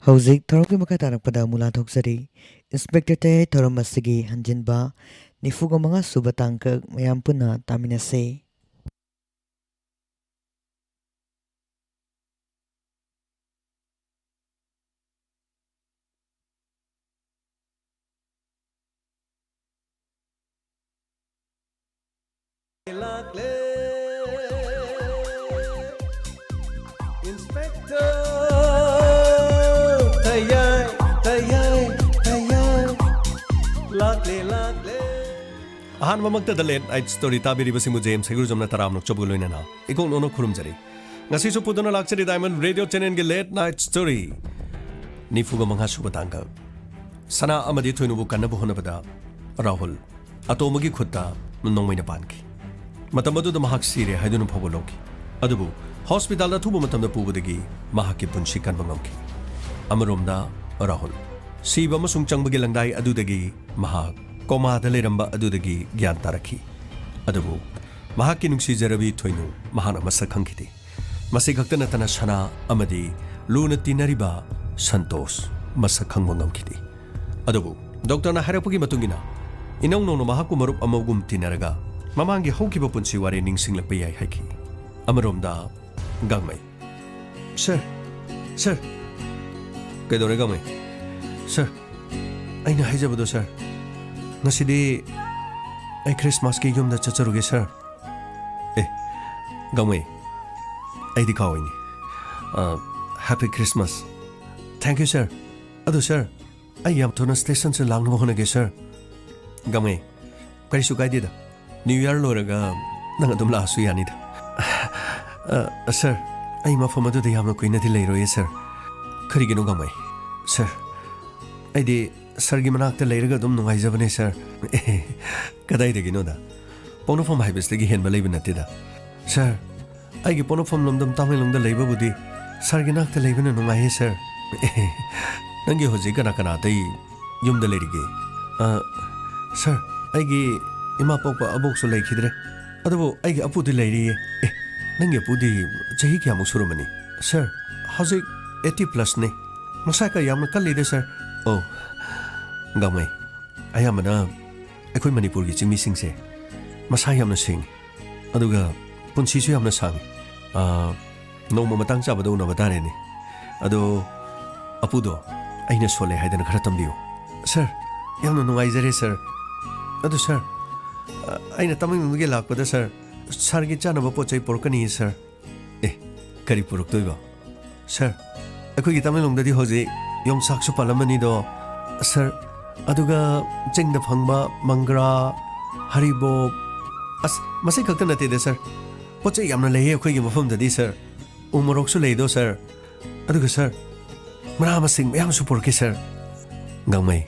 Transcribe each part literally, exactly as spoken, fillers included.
ꯍꯧꯖꯤꯛ ꯊꯧꯔꯝꯒꯤ ꯃꯈꯥ ꯇꯥꯔꯛꯄꯗ ꯃꯨꯂꯥ ꯊꯣꯛꯆꯔꯤ꯫ ꯏꯟꯁꯄꯦꯛꯇꯔ ꯇꯌꯥꯏ ꯊꯧꯔꯝ ꯑꯁꯤꯒꯤ ꯍꯟꯖꯤꯟꯕ ꯅꯤꯐꯨꯒ ꯃꯉꯥ ꯁꯨꯕ ꯇꯥꯡꯀꯛ ꯃꯌꯥꯝ ꯄꯨꯟꯅ ꯇꯥꯃꯤꯟꯅꯁꯤ꯫ ꯂꯥꯛꯂꯦ, ꯏꯟꯁꯄꯦꯛꯇꯔ ꯇꯌꯥꯏ, ꯇꯌꯥꯏ, ꯇꯌꯥꯏ꯫ ꯂꯥꯛꯂꯦ, ꯂꯥꯛꯂꯦ꯫ ꯑꯍꯥꯟꯕꯃꯛꯇꯗ ꯂꯦꯠ ꯅꯥꯏꯠ ꯁ꯭ꯇꯣꯔꯤ ꯇꯥꯕꯤꯔꯤꯕꯁꯤꯡꯕꯨ ꯖꯦꯝꯁ ꯍꯩꯒ꯭ꯔꯨꯖꯝꯅ ꯇꯔꯥꯝꯅ ꯑꯣꯛꯆꯕꯒ ꯂꯣꯏꯅꯅ ꯏꯀꯣꯛ ꯅꯣꯟꯅ ꯈꯨꯔꯨꯝꯖꯔꯤ꯫ ꯉꯁꯤꯁꯨ ꯄꯨꯗꯨꯅ ꯂꯥꯛꯆꯔꯤ ꯗꯥꯏꯃꯟ ꯔꯦꯗꯤꯑꯣ ꯆꯦꯅꯦꯜꯒꯤ ꯂꯦꯠ ꯅꯥꯏꯠ ꯁ꯭ꯇꯣꯔꯤ ꯅꯤꯐꯨꯒ ꯃꯉꯥ ꯁꯨꯕ ꯇꯥꯡꯀꯛ꯫ ꯁꯅꯥ ꯑꯃꯗꯤ ꯊꯣꯏꯅꯨꯕꯨ ꯀꯟꯅꯕ ꯍꯣꯠꯅꯕꯗ ꯔꯥꯍꯨꯜ ꯑꯇꯣꯝꯕꯒꯤ ꯈꯨꯠꯇ ꯅꯣꯡꯃꯩꯅ ꯄꯥꯟꯈꯤ꯫ ꯃꯇꯝ ꯑꯗꯨꯗ ꯃꯍꯥꯛ ꯁꯤꯔꯦ ꯍꯥꯏꯗꯨꯅ ꯐꯥꯎꯕ ꯂꯧꯈꯤ꯫ ꯑꯗꯨꯕꯨ ꯍꯣꯁꯄꯤꯇꯥꯜꯗ ꯑꯊꯨꯕ ꯃꯇꯝꯗ ꯄꯨꯕꯗꯒꯤ ꯃꯍꯥꯛꯀꯤ ꯄꯨꯟꯁꯤ ꯀꯟꯕ ꯉꯝꯈꯤ꯫ ꯑꯃꯔꯣꯝꯗ ꯔꯥꯍꯨꯜ ꯁꯤꯕ ꯑꯃꯁꯨꯡ ꯆꯪꯕꯒꯤ ꯂꯪꯗꯥꯏ ꯑꯗꯨꯗꯒꯤ ꯃꯍꯥꯛ ꯀꯣꯃꯥꯗ ꯂꯩꯔꯝꯕ ꯑꯗꯨꯗꯒꯤ ꯒ꯭ꯌꯥꯟ ꯇꯥꯔꯛꯈꯤ꯫ ꯑꯗꯨꯕꯨ ꯃꯍꯥꯛꯀꯤ ꯅꯨꯡꯁꯤꯖꯔꯕꯤ ꯊꯣꯏꯅꯨ ꯃꯍꯥꯛꯅ ꯃꯁꯛ ꯈꯪꯈꯤꯗꯦ꯫ ꯃꯁꯤ ꯈꯛꯇ ꯅꯠꯇꯅ ꯁꯅꯥ ꯑꯃꯗꯤ ꯂꯨꯅ ꯇꯤꯟꯅꯔꯤꯕ ꯁꯟꯇꯣꯁ ꯃꯁꯛ ꯈꯪꯕ ꯉꯝꯈꯤꯗꯦ꯫ ꯑꯗꯨꯕꯨ ꯗꯣꯛꯇꯔꯅ ꯍꯥꯏꯔꯛꯄꯒꯤ ꯃꯇꯨꯡ ꯏꯟꯅ ꯏꯅꯧ ꯅꯧꯅ ꯃꯍꯥꯛꯄꯨ ꯃꯔꯨꯞ ꯑꯃꯒꯨꯝ ꯇꯤꯟꯅꯔꯒ ꯃꯃꯥꯡꯒꯤ ꯍꯧꯈꯤꯕ ꯄꯨꯟꯁꯤ ꯋꯥꯔꯤ ꯅꯤꯡꯁꯤꯡꯂꯛꯄ ꯌꯥꯏ ꯍꯥꯏꯈꯤ꯫ ꯑꯃꯔꯣꯝꯗ ꯒꯥꯡꯃꯩ, "ꯁꯔ, ꯁꯔ, ꯀꯩꯗꯧꯔꯦ ꯒꯥꯡꯃꯩ? ꯁꯔ, ꯑꯩꯅ ꯍꯥꯏꯖꯕꯗꯣ ꯁꯔ, ꯉꯁꯤꯗꯤ ꯑꯩ ꯈ꯭ꯔꯤꯁꯃꯥꯁꯀꯤ ꯌꯨꯝꯗ ꯆꯠꯆꯔꯨꯒꯦ ꯁꯔ꯫" "ꯑꯦ, ꯒꯥꯡꯃꯩ, ꯑꯩꯗꯤ ꯀꯥꯎꯏꯅꯦ꯫ ꯑ, Happy Christmas꯫ Thank you sir. ꯑꯗꯨ ꯁꯔ, ꯑꯩ ꯌꯥꯝ ꯊꯨꯅ ꯁ꯭ꯇꯦꯁꯟꯁꯦ ꯂꯥꯛꯅꯕ ꯍꯣꯠꯅꯒꯦ ꯁꯔ꯫" "ꯒꯥꯡꯃꯩ, ꯀꯔꯤꯁꯨ ꯀꯥꯏꯗꯦꯗ꯫ ꯅ꯭ꯌꯨ ꯏꯌꯥꯔ ꯂꯣꯏꯔꯒ ꯅꯪ ꯑꯗꯨꯝ ꯂꯥꯛꯑꯁꯨ ꯌꯥꯅꯤꯗ꯫" "ꯑ, ꯁꯔ, ꯑꯩ ꯃꯐꯝ ꯑꯗꯨꯗ ꯌꯥꯝꯅ ꯀꯨꯏꯅꯗꯤ ꯂꯩꯔꯣꯏꯌꯦ ꯁꯔ꯫" "ꯀꯔꯤꯒꯤꯅꯣ ꯒꯥꯡꯃꯩ?" "ꯁꯔ, ꯑꯩꯗꯤ ꯁꯔꯒꯤ ꯃꯅꯥꯛꯇ ꯂꯩꯔꯒ ꯑꯗꯨꯝ ꯅꯨꯡꯉꯥꯏꯖꯕꯅꯦ ꯁꯔ꯫" "ꯀꯗꯥꯏꯗꯒꯤꯅꯣꯗ? ꯄꯣꯛꯅꯐꯝ ꯍꯥꯏꯕꯁꯤꯗꯒꯤ ꯍꯦꯟꯕ ꯂꯩꯕ ꯅꯠꯇꯦꯗ꯫ ꯁꯔ, ꯑꯩꯒꯤ ꯄꯣꯛꯅꯐꯝ ꯂꯝꯗꯝ ꯇꯥꯃꯦꯡꯂꯣꯡꯗ ꯂꯩꯕꯕꯨꯗꯤ ꯁꯔꯒꯤ ꯅꯥꯛꯇ ꯂꯩꯕꯅ ꯅꯨꯡꯉꯥꯏꯌꯦ ꯁꯔ꯫" "ꯅꯪꯒꯤ ꯍꯧꯖꯤꯛ ꯀꯅꯥ ꯀꯅꯥ ꯑꯇꯩ ꯌꯨꯝꯗ ꯂꯩꯔꯤꯒꯦ?" "ꯑ, ꯁꯔ, ꯑꯩꯒꯤ ꯏꯃꯥ ꯄꯣꯛꯄ ꯑꯕꯣꯛꯁꯨ ꯂꯩꯈꯤꯗ꯭ꯔꯦ꯫ ꯑꯗꯨꯕꯨ ꯑꯩꯒꯤ ꯑꯄꯨꯗꯤ ꯂꯩꯔꯤꯌꯦ꯫" "ꯑꯦ, ꯅꯪꯒꯤ ꯑꯄꯨꯗꯤ ꯆꯍꯤ ꯀꯌꯥꯃꯨꯛ ꯁꯨꯔꯝꯃꯅꯤ?" "ꯁꯔ, ꯍꯧꯖꯤꯛ eighty plus ꯅꯦ꯫" ꯃꯁꯥ ꯀ ꯌꯥꯝꯅ ꯀꯜꯂꯤꯗ, ꯁꯥꯔ꯫ ꯑꯣ, ꯒꯥꯡꯃꯩ, ꯑꯌꯥꯝꯕꯅ ꯑꯩꯈꯣꯏ ꯃꯅꯤꯄꯨꯔꯒꯤ ꯆꯤꯡꯃꯤꯁꯤꯡꯁꯦ ꯃꯁꯥ ꯌꯥꯝꯅ ꯁꯦꯡꯉꯤ, ꯑꯗꯨꯒ ꯄꯨꯟꯁꯤꯁꯨ ꯌꯥꯝꯅ ꯁꯥꯡꯉꯤ꯫ ꯑꯥ, ꯅꯣꯡꯃ ꯃꯇꯥꯡ ꯆꯥꯕꯗ ꯎꯅꯕ ꯇꯥꯔꯦꯅꯦ꯫ ꯑꯗꯣ, ꯑꯄꯨꯗꯣ ꯑꯩꯅ ꯁꯣꯜꯂꯦ ꯍꯥꯏꯗꯅ ꯈꯔ ꯇꯝꯕꯤꯌꯨ꯫ ꯁꯥꯔ, ꯌꯥꯝꯅ ꯅꯨꯡꯉꯥꯏꯖꯔꯦ, ꯁꯥꯔ꯫ ꯑꯗꯨ, ꯁꯥꯔ, ꯑ, ꯑꯩꯅ ꯇꯃꯦꯡꯂꯣꯡꯗꯒꯤ ꯂꯥꯛꯄꯗ, ꯁꯥꯔ, ꯁꯥꯔꯒꯤ ꯆꯥꯅꯕ ꯄꯣꯠ ꯆꯩ ꯄꯨꯔꯛꯀꯅꯤꯌꯦ, ꯁꯥꯔ꯫ ꯑꯦ, ꯀꯔꯤ ꯄꯨꯔꯛꯇꯣꯏꯕ? ꯁꯥꯔ, ꯑꯩꯈꯣꯏꯒꯤ ꯇꯃꯦꯡꯂꯣꯡꯗꯗꯤ ꯍꯧꯖꯤꯛ ꯌꯣꯡꯆꯥꯛꯁꯨ ꯄꯥꯜꯂꯝꯃꯅꯤꯗꯣ, ꯁꯥꯔ, ꯑꯗꯨꯒ ꯆꯤꯡꯗ ꯐꯪꯕ ꯃꯪꯒ꯭ꯔꯥ, ꯍꯔꯤꯕꯣꯞ, ꯑꯁ, ꯃꯁꯤ ꯈꯛꯇ ꯅꯠꯇꯦꯗ, ꯁꯥꯔ, ꯄꯣꯠ ꯆꯩ ꯌꯥꯝꯅ ꯂꯩꯌꯦ ꯑꯩꯈꯣꯏꯒꯤ ꯃꯐꯝꯗꯗꯤ, ꯁꯥꯔ꯫ ꯎ ꯃꯣꯔꯣꯛꯁꯨ ꯂꯩꯗꯣ, ꯁꯥꯔ꯫ ꯑꯗꯨꯒ, ꯁꯥꯔ, ꯃꯅꯥ ꯃꯁꯤꯡ ꯃꯌꯥꯝꯁꯨ ꯄꯨꯔꯛꯀꯦ, ꯁꯥꯔ꯫ ꯒꯥꯡꯃꯩ,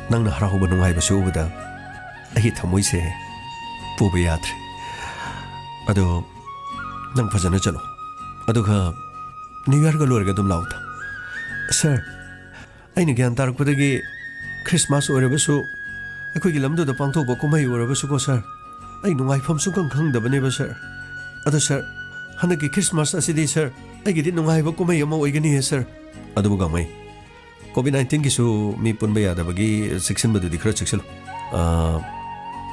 ꯅꯪꯅ ꯍꯔꯥꯎꯕ ꯅꯨꯡꯉꯥꯏꯕꯁꯤ ꯎꯕꯗ ꯑꯩꯒꯤ ꯊꯃꯣꯏꯁꯦ ꯄꯨꯕ ꯌꯥꯗ꯭ꯔꯦ꯫ ꯑꯗꯣ, ꯅꯪ ꯐꯖꯅ ꯆꯠꯂꯣ, ꯑꯗꯨꯒ ꯅ꯭ꯌꯨ ꯌꯥꯔꯒ ꯂꯣꯏꯔꯒ ꯑꯗꯨꯝ ꯂꯥꯛꯎꯗ꯫ ꯁꯥꯔ, ꯑꯩꯅ ꯒ꯭ꯌꯥꯟ ꯇꯥꯔꯛꯄꯗꯒꯤ ꯈ꯭ꯔꯤꯁꯃꯥꯁ ꯑꯣꯏꯔꯕꯁꯨ, ꯑꯩꯈꯣꯏꯒꯤ ꯂꯝꯗꯨꯗ ꯄꯥꯡꯊꯣꯛꯄ ꯀꯨꯝꯍꯩ ꯑꯣꯏꯔꯕꯁꯨꯀꯣ, ꯁꯥꯔ, ꯑꯩ ꯅꯨꯡꯉꯥꯏꯐꯝ ꯁꯨꯡꯈꯪ ꯈꯪꯗꯕꯅꯦꯕ, ꯁꯥꯔ꯫ ꯑꯗꯣ, ꯁꯥꯔ, ꯍꯟꯗꯛꯀꯤ ꯈ꯭ꯔꯤꯁꯃꯥꯁ ꯑꯁꯤꯗꯤ, ꯁꯥꯔ, ꯑꯩꯒꯤꯗꯤ ꯅꯨꯡꯉꯥꯏꯕ ꯀꯨꯝꯍꯩ ꯑꯃ ꯑꯣꯏꯒꯅꯤꯌꯦ, ꯁꯥꯔ꯫ ꯑꯗꯨꯕꯨ ꯒꯥꯡꯃꯩ, ꯀꯣꯚꯤꯗ ꯅꯥꯏꯟꯇꯤꯟꯒꯤꯁꯨ ꯃꯤ ꯄꯨꯟꯕ ꯌꯥꯗꯕꯒꯤ ꯆꯦꯛꯁꯤꯟꯕꯗꯨꯗꯤ ꯈꯔ ꯆꯦꯛꯁꯤꯜꯂꯨ꯫ ꯑꯥ,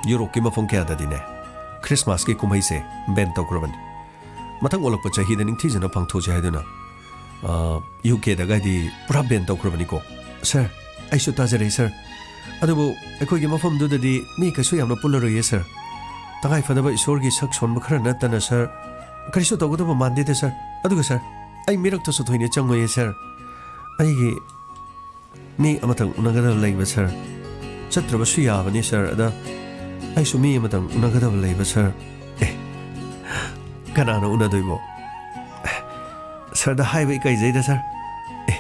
ꯌꯨꯔꯣꯞꯀꯤ ꯃꯐꯝ ꯀꯌꯥꯗꯗꯤꯅꯦ, ꯈ꯭ꯔꯤꯁꯃꯥꯁꯀꯤ ꯀꯨꯝꯍꯩꯁꯦ ꯕꯦꯟ ꯇꯧꯈ꯭ꯔꯕꯅꯤ꯫ ꯃꯊꯪ ꯑꯣꯜꯂꯛꯄ ꯆꯍꯤꯗ ꯅꯤꯡꯊꯤꯖꯅ ꯄꯥꯡꯊꯣꯛꯁꯦ ꯍꯥꯏꯗꯨꯅ, ꯑ, ꯌꯨ ꯀꯦꯗꯒꯗꯤ ꯄꯨꯔꯥ ꯕꯦꯟ ꯇꯧꯈ꯭ꯔꯕꯅꯤꯀꯣ꯫ ꯁꯥꯔ, ꯑꯩꯁꯨ ꯇꯥꯖꯔꯦ, ꯁꯥꯔ꯫ ꯑꯗꯨꯕꯨ ꯑꯩꯈꯣꯏꯒꯤ ꯃꯐꯝꯗꯨꯗꯗꯤ ꯃꯤ ꯀꯩꯁꯨ ꯌꯥꯝꯅ ꯄꯨꯜꯂꯔꯣꯏꯌꯦ, ꯁꯥꯔ꯫ ꯇꯉꯥꯏ ꯐꯗꯕ ꯏꯁꯣꯔꯒꯤ ꯁꯛ ꯁꯣꯟꯕ ꯈꯔ ꯅꯠꯇꯅ, ꯁꯥꯔ, ꯀꯔꯤꯁꯨ ꯇꯧꯒꯗꯕ ꯃꯥꯟꯗꯦꯗ, ꯁꯥꯔ꯫ ꯑꯗꯨꯒ, ꯁꯥꯔ, ꯑꯩ ꯃꯤꯔꯛꯇꯁꯨ ꯊꯣꯏꯅ ꯆꯪꯉꯣꯏꯌꯦ, ꯁꯥꯔ꯫ ꯑꯩꯒꯤ ꯃꯤ ꯑꯃꯇꯪ ꯎꯅꯒꯗꯕ ꯂꯩꯕ, ꯁꯥꯔ꯫ ꯆꯠꯇ꯭ꯔꯕꯁꯨ ꯌꯥꯕꯅꯤ, ꯁꯥꯔ꯫ ꯑꯗ ꯑꯩꯁꯨ ꯃꯤ ꯑꯃꯇꯪ ꯎꯅꯒꯗꯕ ꯂꯩꯕ, ꯁꯥꯔ꯫ ꯑꯦ, ꯀꯅꯥꯅꯣ ꯎꯅꯗꯣꯏꯕꯣ? ꯁꯥꯔꯗ ꯍꯥꯏꯕ ꯏꯀꯥꯏꯖꯩꯗ, ꯁꯥꯔ꯫ ꯑꯦ,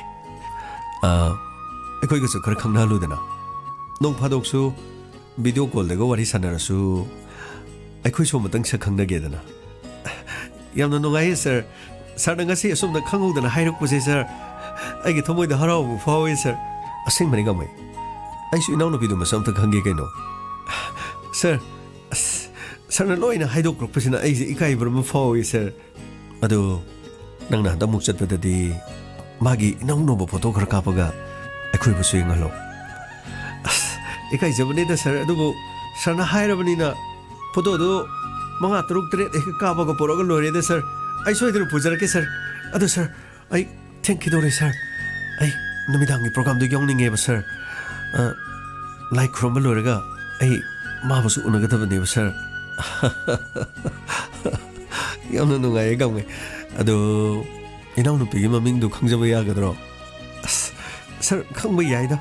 ꯑ, ꯑꯩꯈꯣꯏꯒꯁꯨ ꯈꯔ ꯈꯪꯅꯍꯜꯂꯨꯗꯅ꯫ ꯅꯣꯡ ꯐꯥꯗꯣꯛꯁꯨ ꯚꯤꯗꯤꯑꯣ ꯀꯣꯜꯗꯒ ꯋꯥꯔꯤ ꯁꯥꯟꯅꯔꯁꯨ, ꯑꯩꯈꯣꯏꯁꯨ ꯑꯃꯇꯪ ꯁꯛ ꯈꯪꯅꯒꯦꯗꯅ꯫ ꯌꯥꯝꯅ ꯅꯨꯡꯉꯥꯏꯌꯦ, ꯁꯥꯔ꯫ ꯁꯥꯔꯅ ꯉꯁꯤ ꯑꯁꯨꯝꯅ ꯈꯪꯍꯧꯗꯅ ꯍꯥꯏꯔꯛꯄꯁꯦ, ꯁꯥꯔ, ꯑꯩꯒꯤ ꯊꯃꯣꯏꯗ ꯍꯔꯥꯎꯕ ꯐꯥꯎꯋꯦ, ꯁꯥꯔ꯫ ꯑꯁꯦꯡꯕꯅꯤ, ꯒꯥꯡꯃꯩ꯫ ꯑꯩꯁꯨ ꯏꯅꯥꯎꯅꯨꯄꯤꯗꯨ ꯃꯁꯛ ꯑꯝꯇ ꯈꯪꯒꯦ ꯀꯩꯅꯣ꯫ ꯁꯥꯔ, ꯑꯁ, ꯁꯥꯔꯅ ꯂꯣꯏꯅ ꯍꯥꯏꯗꯣꯛꯂꯛꯄꯁꯤꯅ ꯑꯩꯁꯦ ꯏꯀꯥꯏꯕ ꯑꯃ ꯐꯥꯎꯋꯦ, ꯁꯥꯔ꯫ ꯑꯗꯨ ꯅꯪꯅ ꯍꯟꯗꯛꯃꯨꯛ ꯆꯠꯄꯗꯗꯤ ꯃꯥꯒꯤ ꯏꯅꯧ ꯅꯧꯕ ꯐꯣꯇꯣ ꯈꯔ ꯀꯥꯞꯄꯒ ꯑꯩꯈꯣꯏꯕꯨꯁꯨ ꯌꯦꯡꯍꯜꯂꯣ꯫ ꯑꯁ, ꯏꯀꯥꯏꯖꯕꯅꯤꯗ ꯁꯥꯔ, ꯑꯗꯨꯕꯨ ꯁꯥꯔꯅ ꯍꯥꯏꯔꯕꯅꯤꯅ ꯐꯣꯇꯣꯗꯨ ꯃꯉꯥ, ꯇꯔꯨꯛ, ꯇꯔꯦꯠ ꯍꯦꯛ ꯀꯥꯞꯄꯒ ꯄꯨꯔꯛꯑꯒ ꯂꯣꯏꯔꯦꯗ ꯁꯥꯔ꯫ ꯑꯩ ꯁꯣꯏꯗꯅ ꯄꯨꯖꯔꯛꯀꯦ ꯁꯥꯔ꯫ ꯑꯗꯣ ꯁꯥꯔ, ꯑꯩ ꯊꯦꯡꯈꯤꯗꯧꯔꯦ ꯁꯥꯔ꯫ ꯑꯩ ꯅꯨꯃꯤꯗꯥꯡꯒꯤ ꯄ꯭ꯔꯣꯒꯥꯝꯗꯨ ꯌꯥꯎꯅꯤꯡꯉꯦꯕ ꯁꯥꯔ꯫ ꯑ, ꯂꯥꯏ ꯈꯨꯔꯨꯝꯕ ꯂꯣꯏꯔꯒ ꯑꯩ ꯃꯥꯕꯨꯁꯨ ꯎꯅꯒꯗꯕꯅꯦꯕ ꯁꯥꯔ꯫ ꯌꯥꯝꯅ ꯅꯨꯡꯉꯥꯏꯌꯦ ꯒꯥꯡꯃꯩ꯫ ꯑꯗꯣ ꯏꯅꯥꯎꯅꯨꯄꯤꯒꯤ ꯃꯃꯤꯡꯗꯨ ꯈꯪꯖꯕ ꯌꯥꯒꯗ꯭ꯔꯣ? ꯑꯁ, ꯁꯥꯔ, ꯈꯪꯕ ꯌꯥꯏꯗ꯫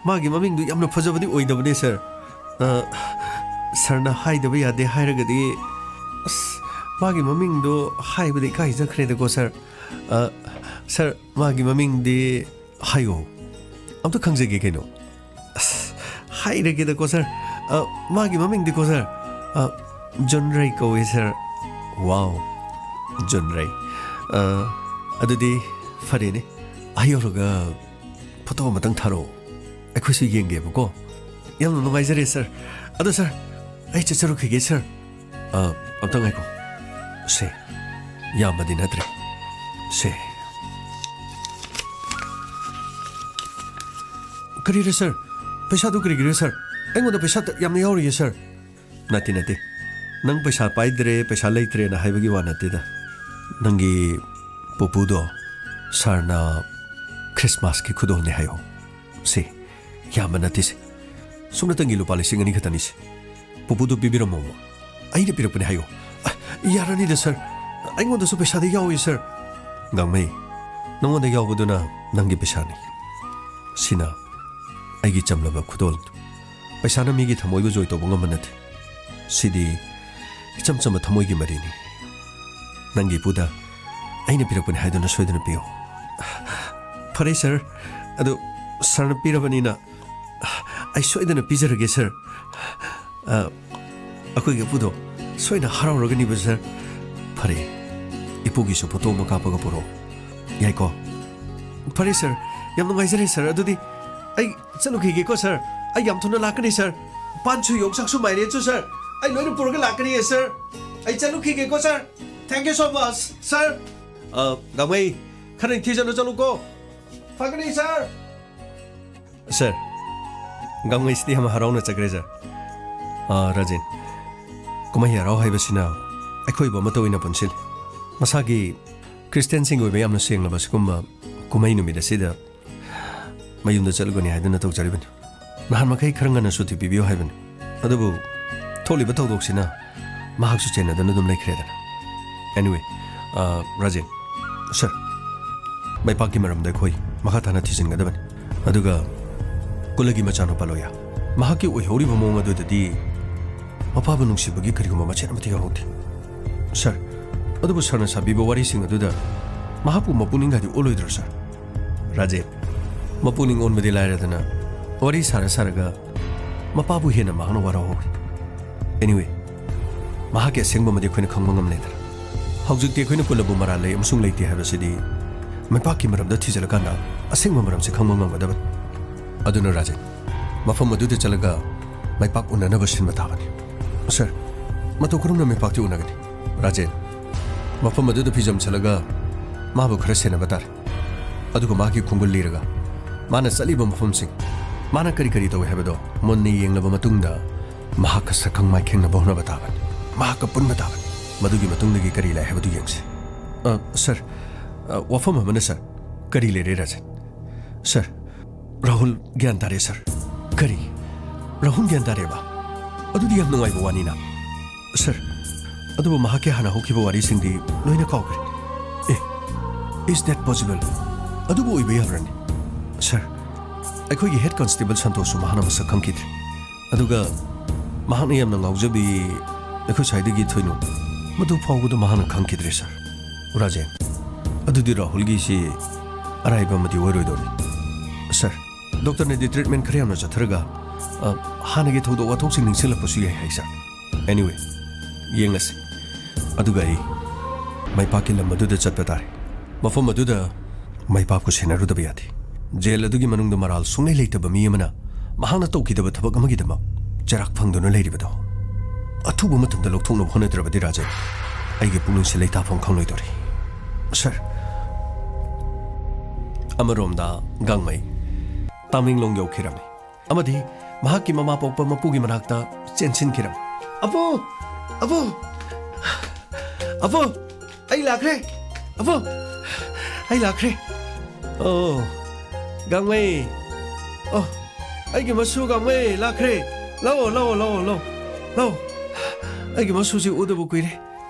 ꯃꯥꯒꯤ ꯃꯃꯤꯡꯗꯨ ꯌꯥꯝꯅ ꯐꯖꯕꯗꯤ ꯑꯣꯏꯗꯕꯅꯦ ꯁꯥꯔ꯫ ꯑ, ꯁꯥꯔꯅ ꯍꯥꯏꯗꯕ ꯌꯥꯗꯦ ꯍꯥꯏꯔꯒꯗꯤ, ꯑꯁ, ꯃꯥꯒꯤ ꯃꯃꯤꯡꯗꯣ ꯍꯥꯏꯕꯗ ꯏꯀꯥꯏꯖꯈ꯭ꯔꯦꯗꯀꯣ ꯁꯥꯔ꯫ ꯑ, ꯁꯥꯔ, ꯃꯥꯒꯤ ꯃꯃꯤꯡꯗꯤ ꯍꯥꯏꯌꯣ꯫ ꯑꯝꯇ ꯈꯪꯖꯒꯦ ꯀꯩꯅꯣ꯫ ꯑꯁ, ꯍꯥꯏꯔꯒꯦꯗꯀꯣ ꯁꯥꯔ꯫ ꯑ, ꯃꯥꯒꯤ ꯃꯃꯤꯡꯗꯤꯀꯣ ꯁꯥꯔ, ꯑ, ꯖꯣꯟ ꯔꯩ ꯀꯧꯋꯦ ꯁꯥꯔ꯫ ꯋꯥꯎ, ꯖꯣꯟ ꯔꯩ꯫ ꯑ, ꯑꯗꯨꯗꯤ ꯐꯔꯦꯅꯦ꯫ ꯑꯩ ꯌꯧꯔꯒ ꯐꯣꯇꯣ ꯑꯃꯇꯪ ꯊꯥꯔꯛꯑꯣ꯫ ꯑꯩꯈꯣꯏꯁꯨ ꯌꯦꯡꯒꯦꯕꯀꯣ꯫ ꯌꯥꯝꯅ ꯅꯨꯡꯉꯥꯏꯖꯔꯦ ꯁꯥꯔ꯫ ꯑꯗꯣ ꯁꯥꯔ, ꯑꯩ ꯆꯠꯆꯔꯨꯈꯤꯒꯦ ꯁꯥꯔ꯫ ꯑ, ꯑꯝꯇ ꯉꯥꯏꯈꯣ꯫ ꯁꯦ, ꯌꯥꯝꯕꯗꯤ ꯅꯠꯇ꯭ꯔꯦ꯫ ꯁꯦ꯫ ꯀꯔꯤꯔ ꯁꯥꯔ? ꯄꯩꯁꯥꯗꯨ ꯀꯔꯤꯒꯤꯔ ꯁꯥꯔ? ꯑꯩꯉꯣꯟꯗ ꯄꯩꯁꯥ ꯇ-, ꯌꯥꯝꯅ ꯌꯥꯎꯔꯤꯌꯦ ꯁꯥꯔ꯫ ꯅꯠꯇꯦ, ꯅꯠꯇꯦ꯫ ꯅꯪ ꯄꯩꯁꯥ ꯄꯥꯏꯗ꯭ꯔꯦ, ꯄꯩꯁꯥ ꯂꯩꯇ꯭ꯔꯦꯅ ꯍꯥꯏꯕꯒꯤ ꯋꯥ ꯅꯠꯇꯦꯗ꯫ ꯅꯪꯒꯤ ꯄꯨꯄꯨꯗꯣ ꯁꯥꯔꯅ ꯈ꯭ꯔꯤꯁꯃꯥꯁꯀꯤ ꯈꯨꯗꯣꯜꯅꯦ ꯍꯥꯏꯌꯣ꯫ ꯁꯦ, ꯌꯥꯝꯕ ꯅꯠꯇꯦꯁꯦ꯫ ꯁꯨꯞꯅꯇꯪꯒꯤ ꯂꯨꯄꯥ ꯂꯤꯁꯤꯡ ꯑꯅꯤ ꯈꯛꯇꯅꯤꯁꯦ꯫ ꯄꯨꯄꯨꯗꯣ ꯄꯤꯕꯤꯔꯝꯃꯣꯕ꯫ ꯑꯩꯅ ꯄꯤꯔꯛꯄꯅꯦ ꯍꯥꯏꯌꯣ꯫ ꯑ, ꯌꯥꯔꯅꯤꯗ ꯁꯥꯔ꯫ ꯑꯩꯉꯣꯟꯗꯁꯨ ꯄꯩꯁꯥꯗꯤ ꯌꯥꯎꯏ ꯁꯥꯔ꯫ ꯒꯥꯡꯃꯩ, ꯅꯉꯣꯟꯗ ꯌꯥꯎꯕꯗꯨꯅ ꯅꯪꯒꯤ ꯄꯩꯁꯥꯅꯤ꯫ ꯁꯤꯅ ꯑꯩꯒꯤ ꯆꯝꯂꯕ ꯈꯨꯗꯣꯜ꯫ ꯄꯩꯁꯥꯅ ꯃꯤꯒꯤ ꯊꯃꯣꯏꯕꯨ ꯖꯣꯏ ꯇꯧꯕ ꯉꯝꯕ ꯅꯠꯇꯦ꯫ ꯁꯤꯗꯤ ꯏꯆꯝ ꯆꯝꯕ ꯊꯃꯣꯏꯒꯤ ꯃꯔꯤꯅꯤ꯫ ꯅꯪꯒꯤ ꯏꯄꯨꯗ ꯑꯩꯅ ꯄꯤꯔꯛꯄꯅꯤ ꯍꯥꯏꯗꯨꯅ ꯁꯣꯏꯗꯅ ꯄꯤꯌꯨ꯫ ꯐꯔꯦ ꯁꯥꯔ, ꯑꯗꯨ ꯁꯥꯔꯅ ꯄꯤꯔꯕꯅꯤꯅ ꯑꯩ ꯁꯣꯏꯗꯅ ꯄꯤꯖꯔꯒꯦ ꯁꯥꯔ꯫ ꯑ, ꯑꯩꯈꯣꯏꯒꯤ ꯏꯄꯨꯗꯣ ꯁꯣꯏꯅ ꯍꯔꯥꯎꯔꯒꯅꯤꯕ ꯁꯥꯔ꯫ ꯐꯔꯦ, ꯏꯄꯨꯒꯤꯁꯨ ꯐꯣꯇꯣ ꯑꯃ ꯀꯥꯞꯄꯒ ꯄꯨꯔꯛꯑꯣ꯫ ꯌꯥꯏꯀꯣ? ꯐꯔꯦ ꯁꯥꯔ, ꯌꯥꯝ ꯅꯨꯡꯉꯥꯏꯖꯔꯦ ꯁꯥꯔ꯫ ꯑꯗꯨꯗꯤ ꯑꯩ ꯆꯠꯂꯨꯈꯤꯒꯦꯀꯣ ꯁꯥꯔ꯫ ꯑꯩ ꯌꯥꯝ ꯊꯨꯅ ꯂꯥꯛꯀꯅꯤ ꯁꯥꯔ꯫ ꯄꯥꯟꯁꯨ, ꯌꯣꯡꯆꯥꯛꯁꯨ, ꯃꯥꯏꯔꯦꯟꯁꯨ ꯁꯥꯔ, ꯑꯩ ꯂꯣꯏꯅ ꯄꯨꯔꯒ ꯂꯥꯛꯀꯅꯤꯌꯦ ꯁꯥꯔ꯫ ꯑꯩ ꯆꯠꯂꯨꯈꯤꯒꯦꯀꯣ ꯁꯥꯔ꯫ Thank you so much ꯁꯥꯔ꯫ ꯑ, ꯒꯥꯡꯃꯩ, ꯈꯔ ꯅꯤꯡꯊꯤꯖꯅ ꯆꯠꯂꯨꯀꯣ꯫ ꯐꯒꯅꯤ, ꯁꯥꯔ꯫ ꯁꯥꯔ, ꯒꯥꯡꯉꯩꯁꯤꯗꯤ ꯌꯥꯝ ꯍꯔꯥꯎꯅ ꯆꯠꯈ꯭ꯔꯦ, ꯁꯥꯔ꯫ ꯑꯥ, ꯔꯥꯖꯦꯟ, ꯀꯨꯝꯍꯩ ꯍꯔꯥꯎ ꯍꯥꯏꯕꯁꯤꯅ ꯑꯩꯈꯣꯏꯕꯨ ꯑꯃꯠꯇ ꯑꯣꯏꯅ ꯄꯨꯟꯁꯤꯜꯂꯤ꯫ ꯃꯁꯥꯒꯤ ꯈ꯭ꯔꯤꯁꯇꯤꯌꯥꯟꯁꯤꯡꯒꯤ ꯑꯣꯏꯕ ꯌꯥꯝꯅ ꯁꯦꯡꯂꯕ ꯁꯤꯒꯨꯝꯕ ꯀꯨꯝꯍꯩ ꯅꯨꯃꯤꯠ ꯑꯁꯤꯗ ꯃꯌꯨꯝꯗ ꯆꯠꯂꯨꯒꯅꯤ ꯍꯥꯏꯗꯨꯅ ꯇꯧꯖꯔꯤꯕꯅꯤ꯫ ꯅꯍꯥꯟ ꯃꯈꯩ ꯈꯔ ꯉꯟꯅ ꯁꯨꯇꯤ ꯄꯤꯕꯤꯌꯨ ꯍꯥꯏꯕꯅꯤ, ꯑꯗꯨꯕꯨ ꯊꯣꯛꯂꯤꯕ ꯊꯧꯗꯣꯛꯁꯤꯅ ꯃꯍꯥꯛꯁꯨ ꯆꯦꯟꯅꯗꯨꯅ ꯑꯗꯨꯝ ꯂꯩꯈ꯭ꯔꯦꯗꯅ꯫ Anyway, ꯑꯥ, ꯔꯥꯖꯦꯟ, ꯁꯥꯔ, ꯃꯩꯄꯥꯛꯀꯤ ꯃꯔꯝꯗ ꯑꯩꯈꯣꯏ ꯃꯈꯥ ꯇꯥꯅ ꯊꯤꯖꯤꯟꯒꯗꯕꯅꯤ꯫ ꯑꯗꯨꯒ ꯀꯨꯂꯒꯤ ꯃꯆꯥꯅꯨꯄꯥ ꯂꯣꯌꯥ, ꯃꯍꯥꯛꯀꯤ ꯑꯣꯏꯍꯧꯔꯤꯕ ꯃꯑꯣꯡ ꯑꯗꯨꯗꯗꯤ ꯃꯄꯥꯕꯨ ꯅꯨꯡꯁꯤꯕꯒꯤ ꯀꯔꯤꯒꯨꯝꯕ ꯃꯆꯦꯠ ꯑꯃꯠꯇ ꯌꯥꯎꯍꯧꯗꯦ꯫ ꯁꯥꯔ, ꯑꯗꯨꯕꯨ ꯁꯥꯔꯅ ꯁꯥꯕꯤꯕ ꯋꯥꯔꯤꯁꯤꯡ ꯑꯗꯨꯗ ꯃꯍꯥꯛꯄꯨ ꯃꯄꯨꯛꯅꯤꯡꯒꯗꯤ ꯑꯣꯜꯂꯣꯏꯗ꯭ꯔꯣ, ꯁꯥꯔ? ꯔꯥꯖꯦꯟ, ꯃꯄꯨꯛꯅꯤꯡ ꯑꯣꯟꯕꯗꯤ ꯂꯥꯏꯔꯗꯅ, ꯋꯥꯔꯤ ꯁꯥꯔ ꯁꯥꯔꯒ ꯃꯄꯥꯕꯨ ꯍꯦꯟꯅ ꯃꯍꯥꯛꯅ ꯋꯥꯔꯧꯍꯧꯔꯤ꯫ Anyway, ꯃꯍꯥꯛꯀꯤ ꯑꯁꯦꯡꯕ ꯑꯃꯗꯤ ꯑꯩꯈꯣꯏꯅ ꯈꯪꯕ ꯉꯝꯂꯦꯗꯅ꯫ ꯍꯧꯖꯤꯛꯇꯤ ꯑꯩꯈꯣꯏꯅ ꯀꯨꯂꯕꯨ ꯃꯔꯥꯜ ꯂꯩ ꯑꯃꯁꯨꯡ ꯂꯩꯇꯦ ꯍꯥꯏꯕꯁꯤꯗꯤ ꯃꯩꯄꯥꯛꯀꯤ ꯃꯔꯝꯗ ꯊꯤꯖꯤꯜꯂꯀꯥꯟꯗ ꯑꯁꯦꯡꯕ ꯃꯔꯝꯁꯤ ꯈꯪꯕ ꯉꯝꯒꯗꯕꯅꯤ꯫ ꯑꯗꯨꯅ ꯔꯥꯖꯦꯟ, ꯃꯐꯝ ꯑꯗꯨꯗ ꯆꯠꯂꯒ ꯃꯩꯄꯥꯛ ꯎꯅꯅꯕ ꯁꯤꯟꯕ ꯇꯥꯕꯅꯤ꯫ ꯁꯥꯔ, ꯃꯇꯧ ꯀꯔꯝꯅ ꯃꯩꯄꯥꯛꯇꯤ ꯎꯅꯒꯅꯤ? ꯔꯥꯖꯦꯟ, ꯃꯐꯝ ꯑꯗꯨꯗ ꯐꯤꯖꯝ ꯁꯦꯠꯂꯒ ꯃꯥꯕꯨ ꯈꯔ ꯁꯦꯟꯅꯕ ꯇꯥꯔꯦ꯫ ꯑꯗꯨꯒ ꯃꯥꯒꯤ ꯈꯣꯡꯒꯨꯜ ꯂꯤꯔꯒ, ꯃꯥꯅ ꯆꯠꯂꯤꯕ ꯃꯐꯝꯁꯤꯡ, ꯃꯥꯅ ꯀꯔꯤ ꯀꯔꯤ ꯇꯧꯏ ꯍꯥꯏꯕꯗꯣ ꯃꯨꯟꯅ ꯌꯦꯡꯂꯕ ꯃꯇꯨꯡꯗ, ꯃꯍꯥꯛꯀ ꯁꯛꯈꯪ ꯃꯥꯏꯈꯦꯡꯅꯕ ꯍꯣꯠꯅꯕ ꯇꯥꯕꯅꯤ꯫ ꯃꯍꯥꯛꯀ ꯄꯨꯟꯕ ꯇꯥꯕꯅꯤ꯫ ꯃꯗꯨꯒꯤ ꯃꯇꯨꯡꯗꯒꯤ ꯀꯔꯤ ꯂꯥꯛꯏ ꯍꯥꯏꯕꯗꯨ ꯌꯦꯡꯁꯤ꯫ ꯑ, ꯁꯥꯔ, ꯑ, ꯋꯥꯐꯝ ꯑꯃꯅ, ꯁꯥꯔ꯫ ꯀꯔꯤ ꯂꯩꯔꯦ, ꯔꯥꯖꯟ? ꯁꯥꯔ, ꯔꯥꯍꯨꯜ ꯒ꯭ꯌꯥꯟ ꯇꯥꯔꯦ, ꯁꯥꯔ꯫ ꯀꯔꯤ? ꯔꯥꯍꯨꯜ ꯒ꯭ꯌꯥꯟ ꯇꯥꯔꯦꯕ? ꯑꯗꯨꯗꯤ ꯌꯥꯝ ꯅꯨꯡꯉꯥꯏꯕ ꯋꯥꯅꯤꯅ꯫ ꯁꯥꯔ, ꯑꯗꯨꯕꯨ ꯃꯍꯥꯛꯀꯤ ꯍꯥꯟꯅ ꯍꯧꯈꯤꯕ ꯋꯥꯔꯤꯁꯤꯡꯗꯤ ꯂꯣꯏꯅ ꯀꯥꯎꯈ꯭ꯔꯦ꯫ ꯑꯦ, is that possible? ꯑꯗꯨꯕꯨ ꯑꯣꯏꯕ ꯌꯥꯕ꯭ꯔꯅꯦ? ꯁꯥꯔ, ꯑꯩꯈꯣꯏꯒꯤ ꯍꯦꯗ ꯀꯟꯁꯇꯦꯕꯜ ꯁꯟꯇꯣꯁꯁꯨ ꯃꯍꯥꯛꯅ ꯃꯁꯛ ꯈꯪꯈꯤꯗ꯭ꯔꯦ꯫ ꯑꯗꯨꯒ ꯃꯍꯥꯛꯅ ꯌꯥꯝꯅ ꯉꯥꯎꯖꯕꯤ ꯑꯩꯈꯣꯏ ꯁ꯭ꯋꯥꯏꯗꯒꯤ ꯊꯣꯏꯅꯨ, ꯃꯗꯨ ꯐꯥꯎꯕꯗ ꯃꯍꯥꯛꯅ ꯈꯪꯈꯤꯗ꯭ꯔꯦ, ꯁꯥꯔ꯫ ꯔꯥꯖꯦꯟ, ꯑꯗꯨꯗꯤ ꯔꯥꯍꯨꯜꯒꯤꯁꯤ ꯑꯔꯥꯏꯕ ꯑꯃꯗꯤ ꯑꯣꯏꯔꯣꯏꯗꯧꯔꯤ꯫ ꯁꯥꯔ, ꯗꯣꯛꯇꯔꯅꯗꯤ ꯇ꯭ꯔꯤꯠꯃꯦꯟ ꯈꯔ ꯌꯥꯝꯅ ꯆꯠꯊꯔꯒ, ꯑ, ꯍꯥꯟꯅꯒꯤ ꯊꯧꯗꯣꯛ ꯋꯥꯊꯣꯛꯁꯤꯡ ꯅꯤꯡꯁꯤꯡꯂꯛꯄꯁꯨ ꯌꯥꯏ ꯍꯥꯏ, ꯁꯥꯔ꯫ Anyway, ꯌꯦꯡꯂꯁꯤ꯫ ꯑꯗꯨꯒ ꯑꯩ ꯃꯩꯄꯥꯛꯀꯤ ꯂꯝ ꯑꯗꯨꯗ ꯆꯠꯄ ꯇꯥꯔꯦ꯫ ꯃꯐꯝ ꯑꯗꯨꯗ ꯃꯩꯄꯥꯛꯄꯨ ꯁꯦꯟꯅꯔꯨꯗꯕ ꯌꯥꯗꯦ꯫ ꯖꯦꯜ ꯑꯗꯨꯒꯤ ꯃꯅꯨꯡꯗ ꯃꯔꯥꯜ ꯁꯨꯡꯂꯩ ꯂꯩꯇꯕ ꯃꯤ ꯑꯃꯅ ꯃꯍꯥꯛꯅ ꯇꯧꯈꯤꯗꯕ ꯊꯕꯛ ꯑꯃꯒꯤꯗꯃꯛ ꯆꯩꯔꯥꯛ ꯐꯪꯗꯨꯅ ꯂꯩꯔꯤꯕꯗꯣ ꯑꯊꯨꯕ ꯃꯇꯝꯗ ꯂꯧꯊꯣꯛꯅꯕ ꯍꯣꯠꯅꯗ꯭ꯔꯕꯗꯤ, ꯔꯥꯖꯟ, ꯑꯩꯒꯤ ꯄꯨꯛꯅꯤꯡꯁꯦ ꯂꯩꯇꯥꯐꯝ ꯈꯪꯂꯣꯏꯗꯧꯔꯤ꯫ ꯁꯥꯔ, ꯑꯃꯔꯣꯝꯗ ꯒꯥꯡꯃꯩ ꯇꯥꯃꯦꯡꯂꯣꯡ ꯌꯧꯈꯤꯔꯝꯃꯤ ꯑꯃꯗꯤ ꯃꯍꯥꯛꯀꯤ ꯃꯃꯥ ꯄꯣꯛꯄ ꯃꯄꯨꯒꯤ ꯃꯅꯥꯛꯇ ꯆꯦꯟꯁꯤꯟꯈꯤꯔꯝꯃꯤ꯫ "ꯑꯄꯨ! ꯑꯄꯨ! ꯑꯄꯨ! ꯑꯩ ꯂꯥꯛꯈ꯭ꯔꯦ! ꯑꯄꯨ! ꯑꯩ ꯂꯥꯛꯈ꯭ꯔꯦ!" "ꯑꯣ, ꯒꯥꯡꯃꯩ! ꯑꯣ, ꯑꯩꯒꯤ ꯃꯁꯨ ꯒꯥꯡꯃꯩ ꯂꯥꯛꯈ꯭ꯔꯦ! ꯂꯥꯛꯑꯣ, ꯂꯥꯛꯑꯣ, ꯂꯥꯛꯑꯣ, ꯂꯥꯛꯑꯣ, ꯂꯥꯛꯑꯣ! ꯑꯩꯒꯤ ꯃꯁꯨꯁꯤ ꯎꯗꯕ ꯀꯨꯏꯔꯦ꯫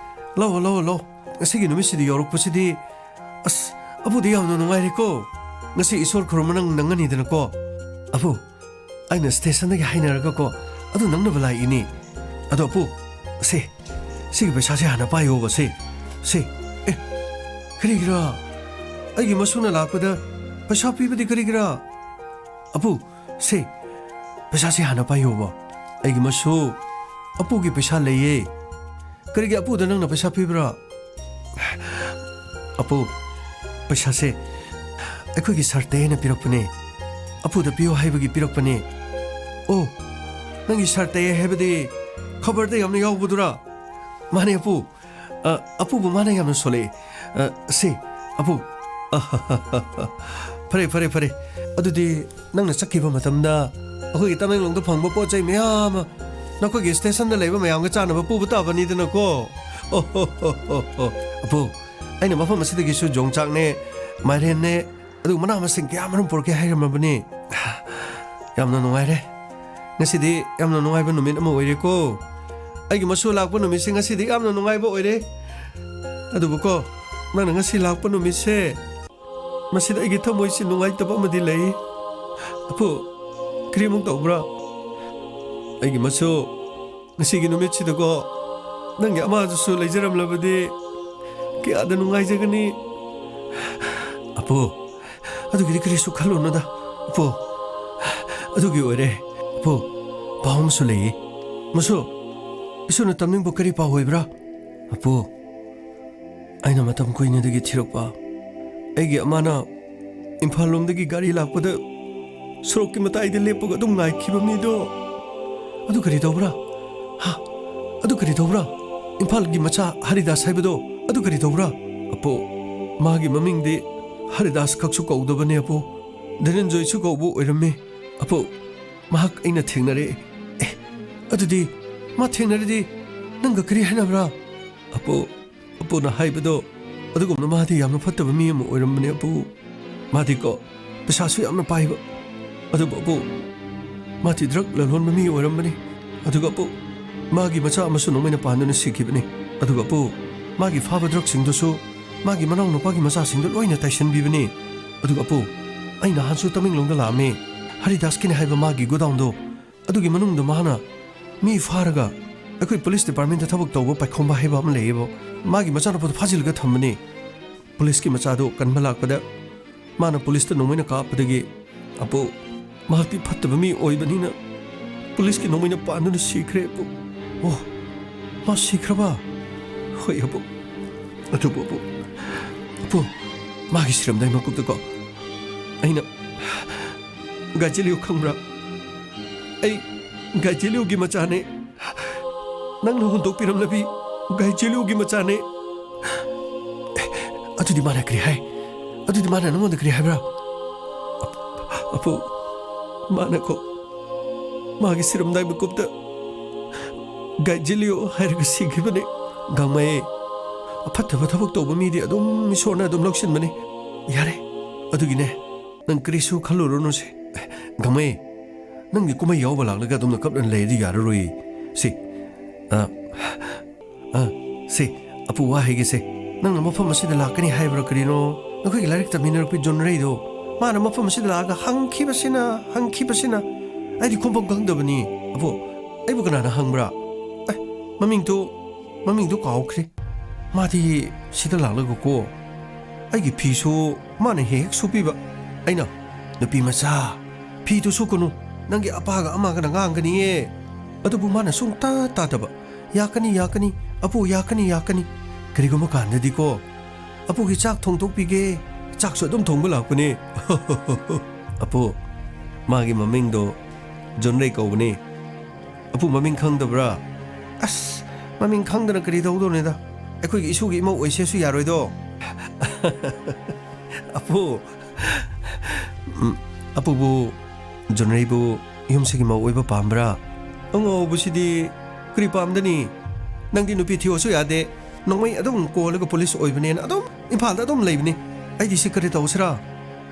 ꯂꯥꯛꯑꯣ, ꯂꯥꯛꯑꯣ, ꯂꯥꯛꯑꯣ! ꯉꯁꯤꯒꯤ ꯅꯨꯃꯤꯠꯁꯤꯗ ꯌꯧꯔꯛꯄꯁꯤꯗꯤ, ꯑꯁ, ꯑꯄꯨꯗꯤ ꯌꯥꯝꯅ ꯅꯨꯡꯉꯥꯏꯔꯦꯀꯣ꯫ ꯉꯁꯤ ꯏꯁꯣꯔ ꯈꯨꯔꯨꯝꯕ ꯅꯪ ꯅꯪꯉꯅꯤꯗꯅꯀꯣ꯫ ꯑꯄꯨ, ꯑꯩꯅ ꯁ꯭ꯇꯦꯁꯟꯗꯒꯤ ꯍꯥꯏꯅꯔꯒꯀꯣ, ꯑꯗꯨ ꯅꯪꯅꯕ ꯂꯥꯛꯏꯅꯤ꯫ ꯑꯗꯣ ꯑꯄꯨ, ꯁꯦ, ꯁꯤꯒꯤ ꯄꯩꯁꯥꯁꯦ ꯍꯥꯟꯅ ꯄꯥꯏꯌꯣꯕ, ꯁꯦ, ꯁꯦ꯫ ꯑꯦ, ꯀꯔꯤꯒꯤꯔꯥ? ꯑꯩꯒꯤ ꯃꯁꯨꯅ ꯂꯥꯛꯄꯗ ꯄꯩꯁꯥ ꯄꯤꯕꯗꯤ ꯀꯔꯤꯒꯤꯔꯥ? ꯑꯄꯨ, ꯁꯦ, ꯄꯩꯁꯥꯁꯦ ꯍꯥꯟꯅ ꯄꯥꯏꯌꯣꯕ꯫ ꯑꯩꯒꯤ ꯃꯁꯨ, ꯑꯄꯨꯒꯤ ꯄꯩꯁꯥ ꯂꯩꯌꯦ꯫ ꯀꯔꯤꯒꯤ ꯑꯄꯨꯗ ꯅꯪꯅ ꯄꯩꯁꯥ ꯄꯤꯕ꯭ꯔꯥ?" "ꯑꯄꯨ, ꯄꯩꯁꯥꯁꯦ ꯑꯩꯈꯣꯏꯒꯤ ꯁꯥꯔ ꯇꯦꯅ ꯄꯤꯔꯛꯄꯅꯦ꯫ ꯑꯄꯨꯗ ꯄꯤꯌꯨ ꯍꯥꯏꯕꯒꯤ ꯄꯤꯔꯛꯄꯅꯦ꯫" "ꯑꯣ, ꯅꯪꯒꯤ ꯁꯥꯔ ꯇꯦ ꯍꯥꯏꯕꯗꯤ ꯈꯕꯔꯗ ꯌꯥꯝꯅ ꯌꯥꯎꯕꯗꯨꯔꯥ?" "ꯃꯥꯅꯦ ꯑꯄꯨ꯫ ꯑ, ꯑꯄꯨꯕꯨ ꯃꯥꯅ ꯌꯥꯝꯅ ꯁꯣꯜꯂꯛꯑꯦ꯫ ꯑ, ꯁꯦ, ꯑꯄꯨ꯫ ꯐꯔꯦ, ꯐꯔꯦ, ꯐꯔꯦ꯫ ꯑꯗꯨꯗꯤ ꯅꯪꯅ ꯆꯠꯈꯤꯕ ꯃꯇꯝꯗ ꯑꯩꯈꯣꯏꯒꯤ ꯇꯃꯦꯡꯂꯣꯡꯗ ꯐꯪꯕ ꯄꯣꯠ ꯆꯩ ꯃꯌꯥꯝ ꯑꯃ ꯅꯈꯣꯏꯒꯤ ꯁ꯭ꯇꯦꯁꯟꯗ ꯂꯩꯕ ꯃꯌꯥꯝꯒ ꯆꯥꯅꯕ ꯄꯨꯕ ꯇꯥꯕꯅꯤꯗꯅꯀꯣ꯫" "ꯑꯣ ꯍꯣ ꯍꯣ ꯍꯣ ꯍꯣ꯫ ꯑꯄꯨ, ꯑꯩꯅ ꯃꯐꯝ ꯑꯁꯤꯗꯒꯤꯁꯨ ꯌꯣꯡꯆꯥꯛꯅꯦ, ꯃꯥꯏꯔꯦꯟꯅꯦ, ꯑꯗꯨꯒ ꯃꯅꯥ ꯃꯁꯤꯡ ꯀꯌꯥ ꯃꯔꯨꯝ ꯄꯨꯔꯛꯀꯦ ꯍꯥꯏꯔꯝꯃꯕꯅꯤ꯫ ꯌꯥꯝꯅ ꯅꯨꯡꯉꯥꯏꯔꯦ꯫ ꯉꯁꯤꯗꯤ ꯌꯥꯝꯅ ꯅꯨꯡꯉꯥꯏꯕ ꯅꯨꯃꯤꯠ ꯑꯃ ꯑꯣꯏꯔꯦꯀꯣ꯫ ꯑꯩꯒꯤ ꯃꯁꯨ ꯂꯥꯛꯄ ꯅꯨꯃꯤꯠꯁꯦ ꯉꯁꯤꯗꯤ ꯌꯥꯝꯅ ꯅꯨꯡꯉꯥꯏꯕ ꯑꯣꯏꯔꯦ꯫ ꯑꯗꯨꯕꯨꯀꯣ, ꯅꯪꯅ ꯉꯁꯤ ꯂꯥꯛꯄ ꯅꯨꯃꯤꯠꯁꯦ, ꯃꯁꯤꯗ ꯑꯩꯒꯤ ꯊꯃꯣꯏꯁꯤ ꯅꯨꯡꯉꯥꯏꯇꯕ ꯑꯃꯗꯤ ꯂꯩ꯫ ꯑꯄꯨ, ꯀꯔꯤꯃꯨꯛ ꯇꯧꯕ꯭ꯔꯥ? ꯑꯩꯒꯤ ꯃꯁꯨ, ꯉꯁꯤꯒꯤ ꯅꯨꯃꯤꯠꯁꯤꯗꯀꯣ, ꯅꯪꯒꯤ ꯑꯃꯗꯨꯁꯨ ꯂꯩꯖꯔꯝꯂꯕꯗꯤ ꯀꯌꯥꯗ ꯅꯨꯡꯉꯥꯏꯖꯒꯅꯤ꯫" "ꯑꯄꯨ, ꯑꯗꯨꯒꯤꯗꯤ ꯀꯔꯤꯁꯨ ꯈꯜꯂꯨꯅꯨꯗ, ꯑꯄꯨ꯫ ꯑꯗꯨꯒꯤ ꯑꯣꯏꯔꯦ, ꯑꯄꯨ, ꯄꯥꯎ ꯑꯃꯁꯨ ꯂꯩꯌꯦ꯫ ꯃꯁꯨ, ꯏꯁꯨꯅ ꯇꯝꯅꯤꯡꯕ ꯀꯔꯤ ꯄꯥꯎ ꯑꯣꯏꯕ꯭ꯔꯥ?" "ꯑꯄꯨ, ꯑꯩꯅ ꯃꯇꯝ ꯀꯨꯏꯅꯗꯒꯤ ꯊꯤꯔꯛꯄ ꯑꯩꯒꯤ ꯑꯃꯅ ꯏꯝꯐꯥꯜ ꯂꯣꯝꯗꯒꯤ ꯒꯥꯔꯤ ꯂꯥꯛꯄꯗ ꯁꯣꯔꯣꯛꯀꯤ ꯃꯇꯥꯏꯗ ꯂꯦꯞꯄꯒ ꯑꯗꯨꯝ ꯉꯥꯏꯈꯤꯕ ꯃꯤꯗꯣ, ꯑꯗꯨ ꯀꯔꯤ ꯇꯧꯕ꯭ꯔꯥ? ꯍꯥ? ꯑꯗꯨ ꯀꯔꯤ ꯇꯧꯕ꯭ꯔꯥ? ꯏꯝꯐꯥꯜꯒꯤ ꯃꯆꯥ ꯍꯔꯤꯗꯥꯁ ꯍꯥꯏꯕꯗꯣ, ꯑꯗꯨ ꯀꯔꯤ ꯇꯧꯕ꯭ꯔꯥ?" "ꯑꯄꯨ, ꯃꯥꯒꯤ ꯃꯃꯤꯡꯗꯤ ꯍꯔꯤꯗꯥꯁ ꯈꯛꯁꯨ ꯀꯧꯗꯕꯅꯦ ꯑꯄꯨ, ꯙꯅꯟꯖꯣꯏꯁꯨ ꯀꯧꯕ ꯑꯣꯏꯔꯝꯃꯤ꯫ ꯑꯄꯨ, ꯃꯍꯥꯛ ꯑꯩꯅ ꯊꯦꯡꯅꯔꯦ꯫ ꯑꯦ, ꯑꯗꯨꯗꯤ ꯃꯥ ꯊꯦꯡꯅꯔꯗꯤ ꯅꯪꯒ ꯀꯔꯤ ꯍꯥꯏꯅꯕ꯭ꯔꯥ? ꯑꯄꯨ, ꯑꯄꯨꯅ ꯍꯥꯏꯕꯗꯣ ꯑꯗꯨꯒꯨꯝꯅ ꯃꯥꯗꯤ ꯌꯥꯝꯅ ꯐꯠꯇꯕ ꯃꯤ ꯑꯃ ꯑꯣꯏꯔꯝꯕꯅꯦ ꯑꯄꯨ꯫ ꯃꯥꯗꯤꯀꯣ ꯄꯩꯁꯥꯁꯨ ꯌꯥꯝꯅ ꯄꯥꯏꯕ꯫ ꯑꯗꯨꯕꯨ ꯑꯄꯨ, ꯃꯥꯗꯤ ꯗ꯭ꯔꯒ ꯂꯂꯣꯟꯕ ꯃꯤ ꯑꯣꯏꯔꯝꯕꯅꯤ꯫ ꯑꯗꯨꯒ ꯑꯄꯨ, ꯃꯥꯒꯤ ꯃꯆꯥ ꯑꯃꯁꯨ ꯅꯣꯡꯃꯩꯅ ꯄꯥꯟꯗꯨꯅ ꯁꯤꯈꯤꯕꯅꯤ꯫ ꯑꯗꯨꯒ ꯑꯄꯨ, ꯃꯥꯒꯤ ꯐꯥꯕ ꯗ꯭ꯔꯒꯁꯤꯡꯗꯨꯁꯨ ꯃꯥꯒꯤ ꯃꯅꯥꯎꯅꯨꯄꯥꯒꯤ ꯃꯆꯥꯁꯤꯡꯗ ꯂꯣꯏꯅ ꯇꯥꯏꯁꯟꯕꯤꯕꯅꯤ꯫ ꯑꯗꯨꯒ ꯑꯄꯨ, ꯑꯩ ꯅꯍꯥꯟꯁꯨ ꯇꯃꯦꯡꯂꯣꯡꯗ ꯂꯥꯛꯑꯝꯃꯦ꯫ ꯍꯔꯤꯗꯥꯁꯀꯤꯅꯤ ꯍꯥꯏꯕ ꯃꯥꯒꯤ ꯒꯣꯗꯥꯎꯟꯗꯣ, ꯑꯗꯨꯒꯤ ꯃꯅꯨꯡꯗ ꯃꯥꯅ ꯃꯤ ꯐꯥꯔꯒ ꯑꯩꯈꯣꯏ ꯄꯨꯂꯤꯁ ꯗꯤꯄꯥꯔꯠꯃꯦꯟꯇ ꯊꯕꯛ ꯇꯧꯕ ꯄꯥꯏꯈꯣꯝꯕ ꯍꯥꯏꯕ ꯑꯃ ꯂꯩꯌꯦꯕ, ꯃꯥꯒꯤ ꯃꯆꯥꯅꯨꯄꯥꯗꯣ ꯐꯥꯖꯤꯜꯂꯒ ꯊꯝꯕꯅꯤ꯫ ꯄꯨꯂꯤꯁꯀꯤ ꯃꯆꯥꯗꯣ ꯀꯟꯕ ꯂꯥꯛꯄꯗ ꯃꯥꯅ ꯄꯨꯂꯤꯁꯇ ꯅꯣꯡꯃꯩꯅ ꯀꯥꯞꯄꯗꯒꯤ, ꯑꯄꯨ, ꯃꯍꯥꯛꯇꯤ ꯐꯠꯇꯕ ꯃꯤ ꯑꯣꯏꯕꯅꯤꯅ ꯄꯨꯂꯤꯁꯀꯤ ꯅꯣꯡꯃꯩꯅ ꯄꯥꯟꯗꯨꯅ ꯁꯤꯈ꯭ꯔꯦ ꯑꯄꯨ꯫ ꯑꯣ, ꯃꯥ ꯁꯤꯈ꯭ꯔꯕ? ꯍꯣꯏ ꯑꯄꯨ꯫ ꯑꯗꯨꯕꯨ ꯑꯄꯨ, ꯑꯄꯨ, ꯃꯥꯒꯤ ꯁꯤꯔꯝꯗꯥꯏ ꯃꯀꯨꯞꯇꯀꯣ ꯑꯩꯅ, ꯒꯥꯏꯖꯦꯂꯤꯌꯨ ꯈꯪꯕ꯭ꯔꯥ? ꯑꯩ ꯒꯥꯏꯖꯦꯂꯤꯌꯨꯒꯤ ꯃꯆꯥꯅꯦ꯫ ꯅꯪꯅ ꯍꯨꯟꯗꯣꯛꯄꯤꯔꯝꯂꯕꯤ ꯒꯥꯏꯖꯦꯂꯤꯌꯨꯒꯤ ꯃꯆꯥꯅꯦ꯫ ꯑꯦ, ꯑꯗꯨꯗꯤ ꯃꯥꯅ ꯀꯔꯤ ꯍꯥꯏ? ꯑꯗꯨꯗꯤ ꯃꯥꯅ ꯅꯉꯣꯟꯗ ꯀꯔꯤ ꯍꯥꯏꯕ꯭ꯔꯥ? ꯑꯄꯨ, ꯃꯥꯅꯀꯣ, ꯃꯥꯒꯤ ꯁꯤꯔꯝꯗꯥꯏ ꯃꯀꯨꯞꯇ ꯒꯥꯏꯖꯦꯂꯤꯌꯨ ꯍꯥꯏꯔꯒ ꯁꯤꯈꯤꯕꯅꯦ꯫ ꯒꯥꯡꯃꯩ, ꯑꯐꯠꯇꯕ ꯊꯕꯛ ꯇꯧꯕ ꯃꯤꯗꯤ ꯑꯗꯨꯝ ꯏꯁꯣꯔꯅ ꯑꯗꯨꯝ ꯂꯧꯁꯤꯟꯕꯅꯤ꯫ ꯌꯥꯔꯦ, ꯑꯗꯨꯒꯤꯅꯦ, ꯅꯪ ꯀꯔꯤꯁꯨ ꯈꯜꯂꯨꯔꯨꯅꯨꯁꯦ꯫ ꯑꯦ, ꯒꯥꯡꯃꯩ, ꯅꯪꯒꯤ ꯀꯨꯝꯍꯩ ꯌꯥꯎꯕ ꯂꯥꯛꯂꯒ ꯑꯗꯨꯝꯅ ꯀꯞꯂ ꯂꯩꯔꯗꯤ ꯌꯥꯔꯔꯣꯏ꯫ ꯁꯤ, ꯑ, ꯑ, ꯁꯤ, ꯑꯄꯨ, ꯋꯥ ꯍꯥꯏꯒꯦꯁꯦ꯫ ꯅꯪꯅ ꯃꯐꯝ ꯑꯁꯤꯗ ꯂꯥꯛꯀꯅꯤ ꯍꯥꯏꯕ꯭ꯔꯥ ꯀꯔꯤꯅꯣ? ꯅꯈꯣꯏꯒꯤ ꯂꯥꯏꯔꯤꯛ ꯇꯝꯃꯤꯟꯅꯔꯛꯄꯤ ꯖꯣꯟ ꯔꯩꯗꯣ, ꯃꯥꯅ ꯃꯐꯝ ꯑꯁꯤꯗ ꯂꯥꯛꯑꯒ ꯍꯪꯈꯤꯕꯁꯤꯅ, ꯍꯪꯈꯤꯕꯁꯤꯅ ꯑꯩꯗꯤ ꯈꯨꯝꯐꯝ ꯈꯪꯗꯕꯅꯤ꯫ ꯑꯄꯨ, ꯑꯩꯕꯨ ꯀꯅꯥꯅ ꯍꯪꯕ꯭ꯔꯥ? ꯑꯦ, ꯃꯃꯤꯡꯗꯨ, ꯃꯃꯤꯡꯗꯨ ꯀꯥꯎꯈ꯭ꯔꯦ꯫ ꯃꯥꯗꯤ ꯁꯤꯗ ꯂꯥꯛꯂꯒꯀꯣ, ꯑꯩꯒꯤ ꯐꯤꯁꯨ ꯃꯥꯅ ꯍꯦꯛ ꯍꯦꯛ ꯁꯨꯕꯤꯕ꯫ ꯑꯩꯅ, "ꯅꯨꯄꯤ ꯃꯆꯥ, ꯐꯤꯗꯨ ꯁꯨꯀꯅꯨ, ꯅꯪꯒꯤ ꯑꯄꯥꯒ ꯑꯃꯥꯒꯅ ꯉꯥꯡꯒꯅꯤꯌꯦ"꯫ ꯑꯗꯨꯕꯨ ꯃꯥꯅ ꯁꯨꯡꯇꯥ ꯇꯥꯗꯕ꯫ "ꯌꯥꯀꯅꯤ, ꯌꯥꯀꯅꯤ, ꯑꯄꯨ, ꯌꯥꯀꯅꯤ, ꯌꯥꯀꯅꯤ꯫ ꯀꯔꯤꯒꯨꯝꯕ ꯀꯥꯟꯗꯗꯤꯀꯣ, ꯑꯄꯨꯒꯤ ꯆꯥꯛ ꯊꯣꯡꯗꯣꯛꯄꯤꯒꯦ, ꯆꯥꯛꯁꯨ ꯑꯗꯨꯝ ꯊꯣꯡꯕ ꯂꯥꯛꯄꯅꯦ"꯫ ꯑꯄꯨ, ꯃꯥꯒꯤ ꯃꯃꯤꯡꯗꯣ ꯖꯣꯟ ꯔꯦ ꯀꯧꯕꯅꯦ꯫ ꯑꯄꯨ, ꯃꯃꯤꯡ ꯈꯪꯗꯕ꯭ꯔꯥ? ꯑꯁ, ꯃꯃꯤꯡ ꯈꯪꯗꯅ ꯀꯔꯤ ꯇꯧꯗꯧꯅꯤꯗ? ꯑꯩꯈꯣꯏꯒꯤ ꯏꯁꯨꯒꯤ ꯏꯃꯧ ꯑꯣꯏꯁꯦꯁꯨ ꯌꯥꯔꯣꯏꯗꯣ꯫ ꯑꯄꯨ, ꯄꯨ꯫ ꯎꯝ, ꯑꯄꯨꯕꯨ, ꯖꯨꯟꯔꯩꯕꯨ ꯌꯨꯝꯁꯤꯒꯤ ꯃꯧ ꯑꯣꯏꯕ ꯄꯥꯝꯕ꯭ꯔꯥ? ꯑꯉꯥꯎꯕꯁꯤꯗꯤ ꯀꯔꯤ ꯄꯥꯝꯗꯅꯤ? ꯅꯪꯗꯤ ꯅꯨꯄꯤ ꯊꯤꯌꯣꯁꯨ ꯌꯥꯗꯦ꯫ ꯅꯣꯡꯃꯩ ꯑꯗꯨꯝ ꯀꯣꯜꯂꯒ ꯄꯨꯂꯤꯁ ꯑꯣꯏꯕꯅꯦꯅ ꯑꯗꯨꯝ ꯏꯝꯐꯥꯜꯗ ꯑꯗꯨꯝ ꯂꯩꯕꯅꯤ꯫ ꯑꯩꯗꯤ ꯁꯤ ꯀꯔꯤ ꯇꯧꯁꯤꯔꯥ?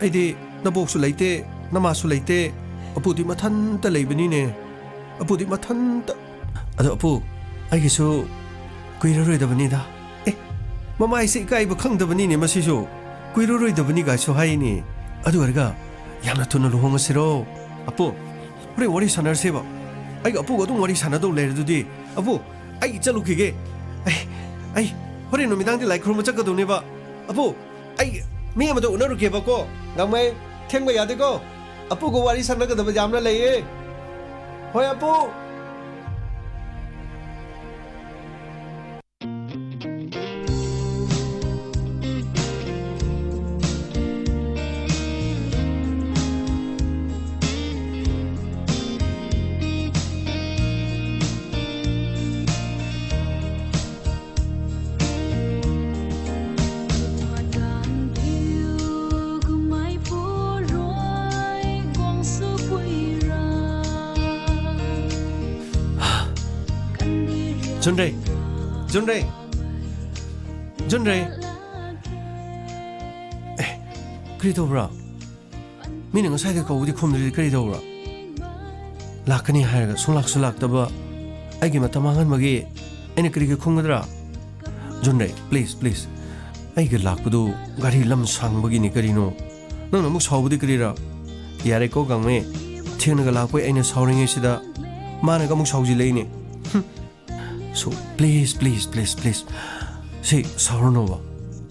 ꯑꯩꯗꯤ ꯅꯕꯣꯛꯁꯨ ꯂꯩꯇꯦ, ꯅꯃꯥꯁꯨ ꯂꯩꯇꯦ꯫ ꯑꯄꯨꯗꯤ ꯃꯊꯟꯇ ꯂꯩꯕꯅꯤꯅꯦ꯫ ꯑꯄꯨꯗꯤ ꯃꯊꯟꯇ꯫ ꯑꯗꯣ ꯑꯄꯨ, ꯑꯩꯒꯤꯁꯨ ꯀꯨꯏꯔꯔꯣꯏꯗꯕꯅꯤꯗ꯫ ꯑꯦ, ꯃꯃꯥꯏꯁꯦ ꯏꯀꯥꯏꯕ ꯈꯪꯗꯕꯅꯤꯅꯦ ꯃꯁꯤꯁꯨ꯫ ꯀꯨꯏꯔꯔꯣꯏꯗꯕꯅꯤ ꯀꯥꯏꯁꯨ ꯍꯥꯏꯅꯦ꯫ ꯑꯗꯨ ꯑꯣꯏꯔꯒ ꯌꯥꯝꯅ ꯊꯨꯅ ꯂꯨꯍꯣꯡꯉꯁꯤꯔꯣ? ꯑꯄꯨ, ꯍꯣꯔꯦꯟ ꯋꯥꯔꯤ ꯁꯥꯟꯅꯔꯁꯦꯕ꯫ ꯑꯩꯒ ꯑꯄꯨꯒ ꯑꯗꯨꯝ ꯋꯥꯔꯤ ꯁꯥꯟꯅꯗꯧ ꯂꯩꯔꯦ ꯑꯗꯨꯗꯤ꯫ ꯑꯄꯨ, ꯑꯩ ꯆꯠꯂꯨꯈꯤꯒꯦ꯫ ꯑꯩ, ꯑꯩ ꯍꯣꯔꯦꯟ ꯅꯨꯃꯤꯗꯥꯡꯗꯤ ꯂꯥꯏ ꯈꯨꯔꯨꯝꯕ ꯆꯠꯀꯗꯧꯅꯦꯕ꯫ ꯑꯄꯨ, ꯑꯩ ꯃꯤ ꯑꯃꯗ ꯎꯅꯔꯨꯒꯦꯕꯀꯣ꯫ ꯉꯝꯃꯩ, ꯊꯦꯡꯕ ꯌꯥꯗꯦꯀꯣ꯫ ꯑꯄꯨꯒ ꯋꯥꯔꯤ ꯁꯥꯟꯅꯒꯗꯕ ꯌꯥꯝꯅ ꯂꯩꯌꯦ꯫ ꯍꯣꯏ, ꯑꯄꯨ꯫ ꯖꯨꯟꯔꯩ! ꯖꯨꯟꯔꯩ! ꯖꯨꯟꯔꯩ! ꯑꯦ, ꯀꯔꯤ ꯇꯧꯕ꯭ꯔꯥ? ꯃꯤꯅ ꯉꯁꯥꯏꯗ ꯀꯧꯕꯗꯤ ꯈꯨꯝꯗ꯭ꯔꯗꯤ ꯀꯔꯤ ꯇꯧꯕ꯭ꯔꯥ? ꯂꯥꯛꯀꯅꯤ ꯍꯥꯏꯔꯒ ꯁꯨꯡꯂꯥꯛꯁꯨ ꯂꯥꯛꯇꯕ ꯑꯩꯒꯤ ꯃꯇꯝ ꯃꯥꯡꯍꯟꯕꯒꯤ ꯑꯩꯅ ꯀꯔꯤꯒꯤ ꯈꯨꯝꯒꯗ꯭ꯔꯥ? ꯖꯨꯟꯔꯩ, please, please. ꯑꯩꯒ ꯂꯥꯛꯄꯗꯨ ꯒꯥꯔꯤ ꯂꯝ ꯁꯥꯡꯕꯒꯤꯅꯤ ꯀꯔꯤꯅꯣ? ꯅꯪꯅ ꯑꯃꯨꯛ ꯁꯥꯎꯕꯗꯤ ꯀꯔꯤꯔꯥ? ꯌꯥꯔꯦꯀꯣ ꯒꯥꯡꯃꯩ, ꯊꯦꯡꯅꯒ ꯂꯥꯛꯄꯩ ꯑꯩꯅ ꯁꯥꯎꯔꯤꯉꯩꯁꯤꯗ ꯃꯥꯅꯒ ꯑꯃꯨꯛ ꯁꯥꯎꯖꯤꯜꯂꯛꯏꯅꯦ꯫ ꯍꯨꯝ꯫ So, please, please, please, please. ꯁꯤ ꯁꯥꯎꯔꯅꯣꯕ꯫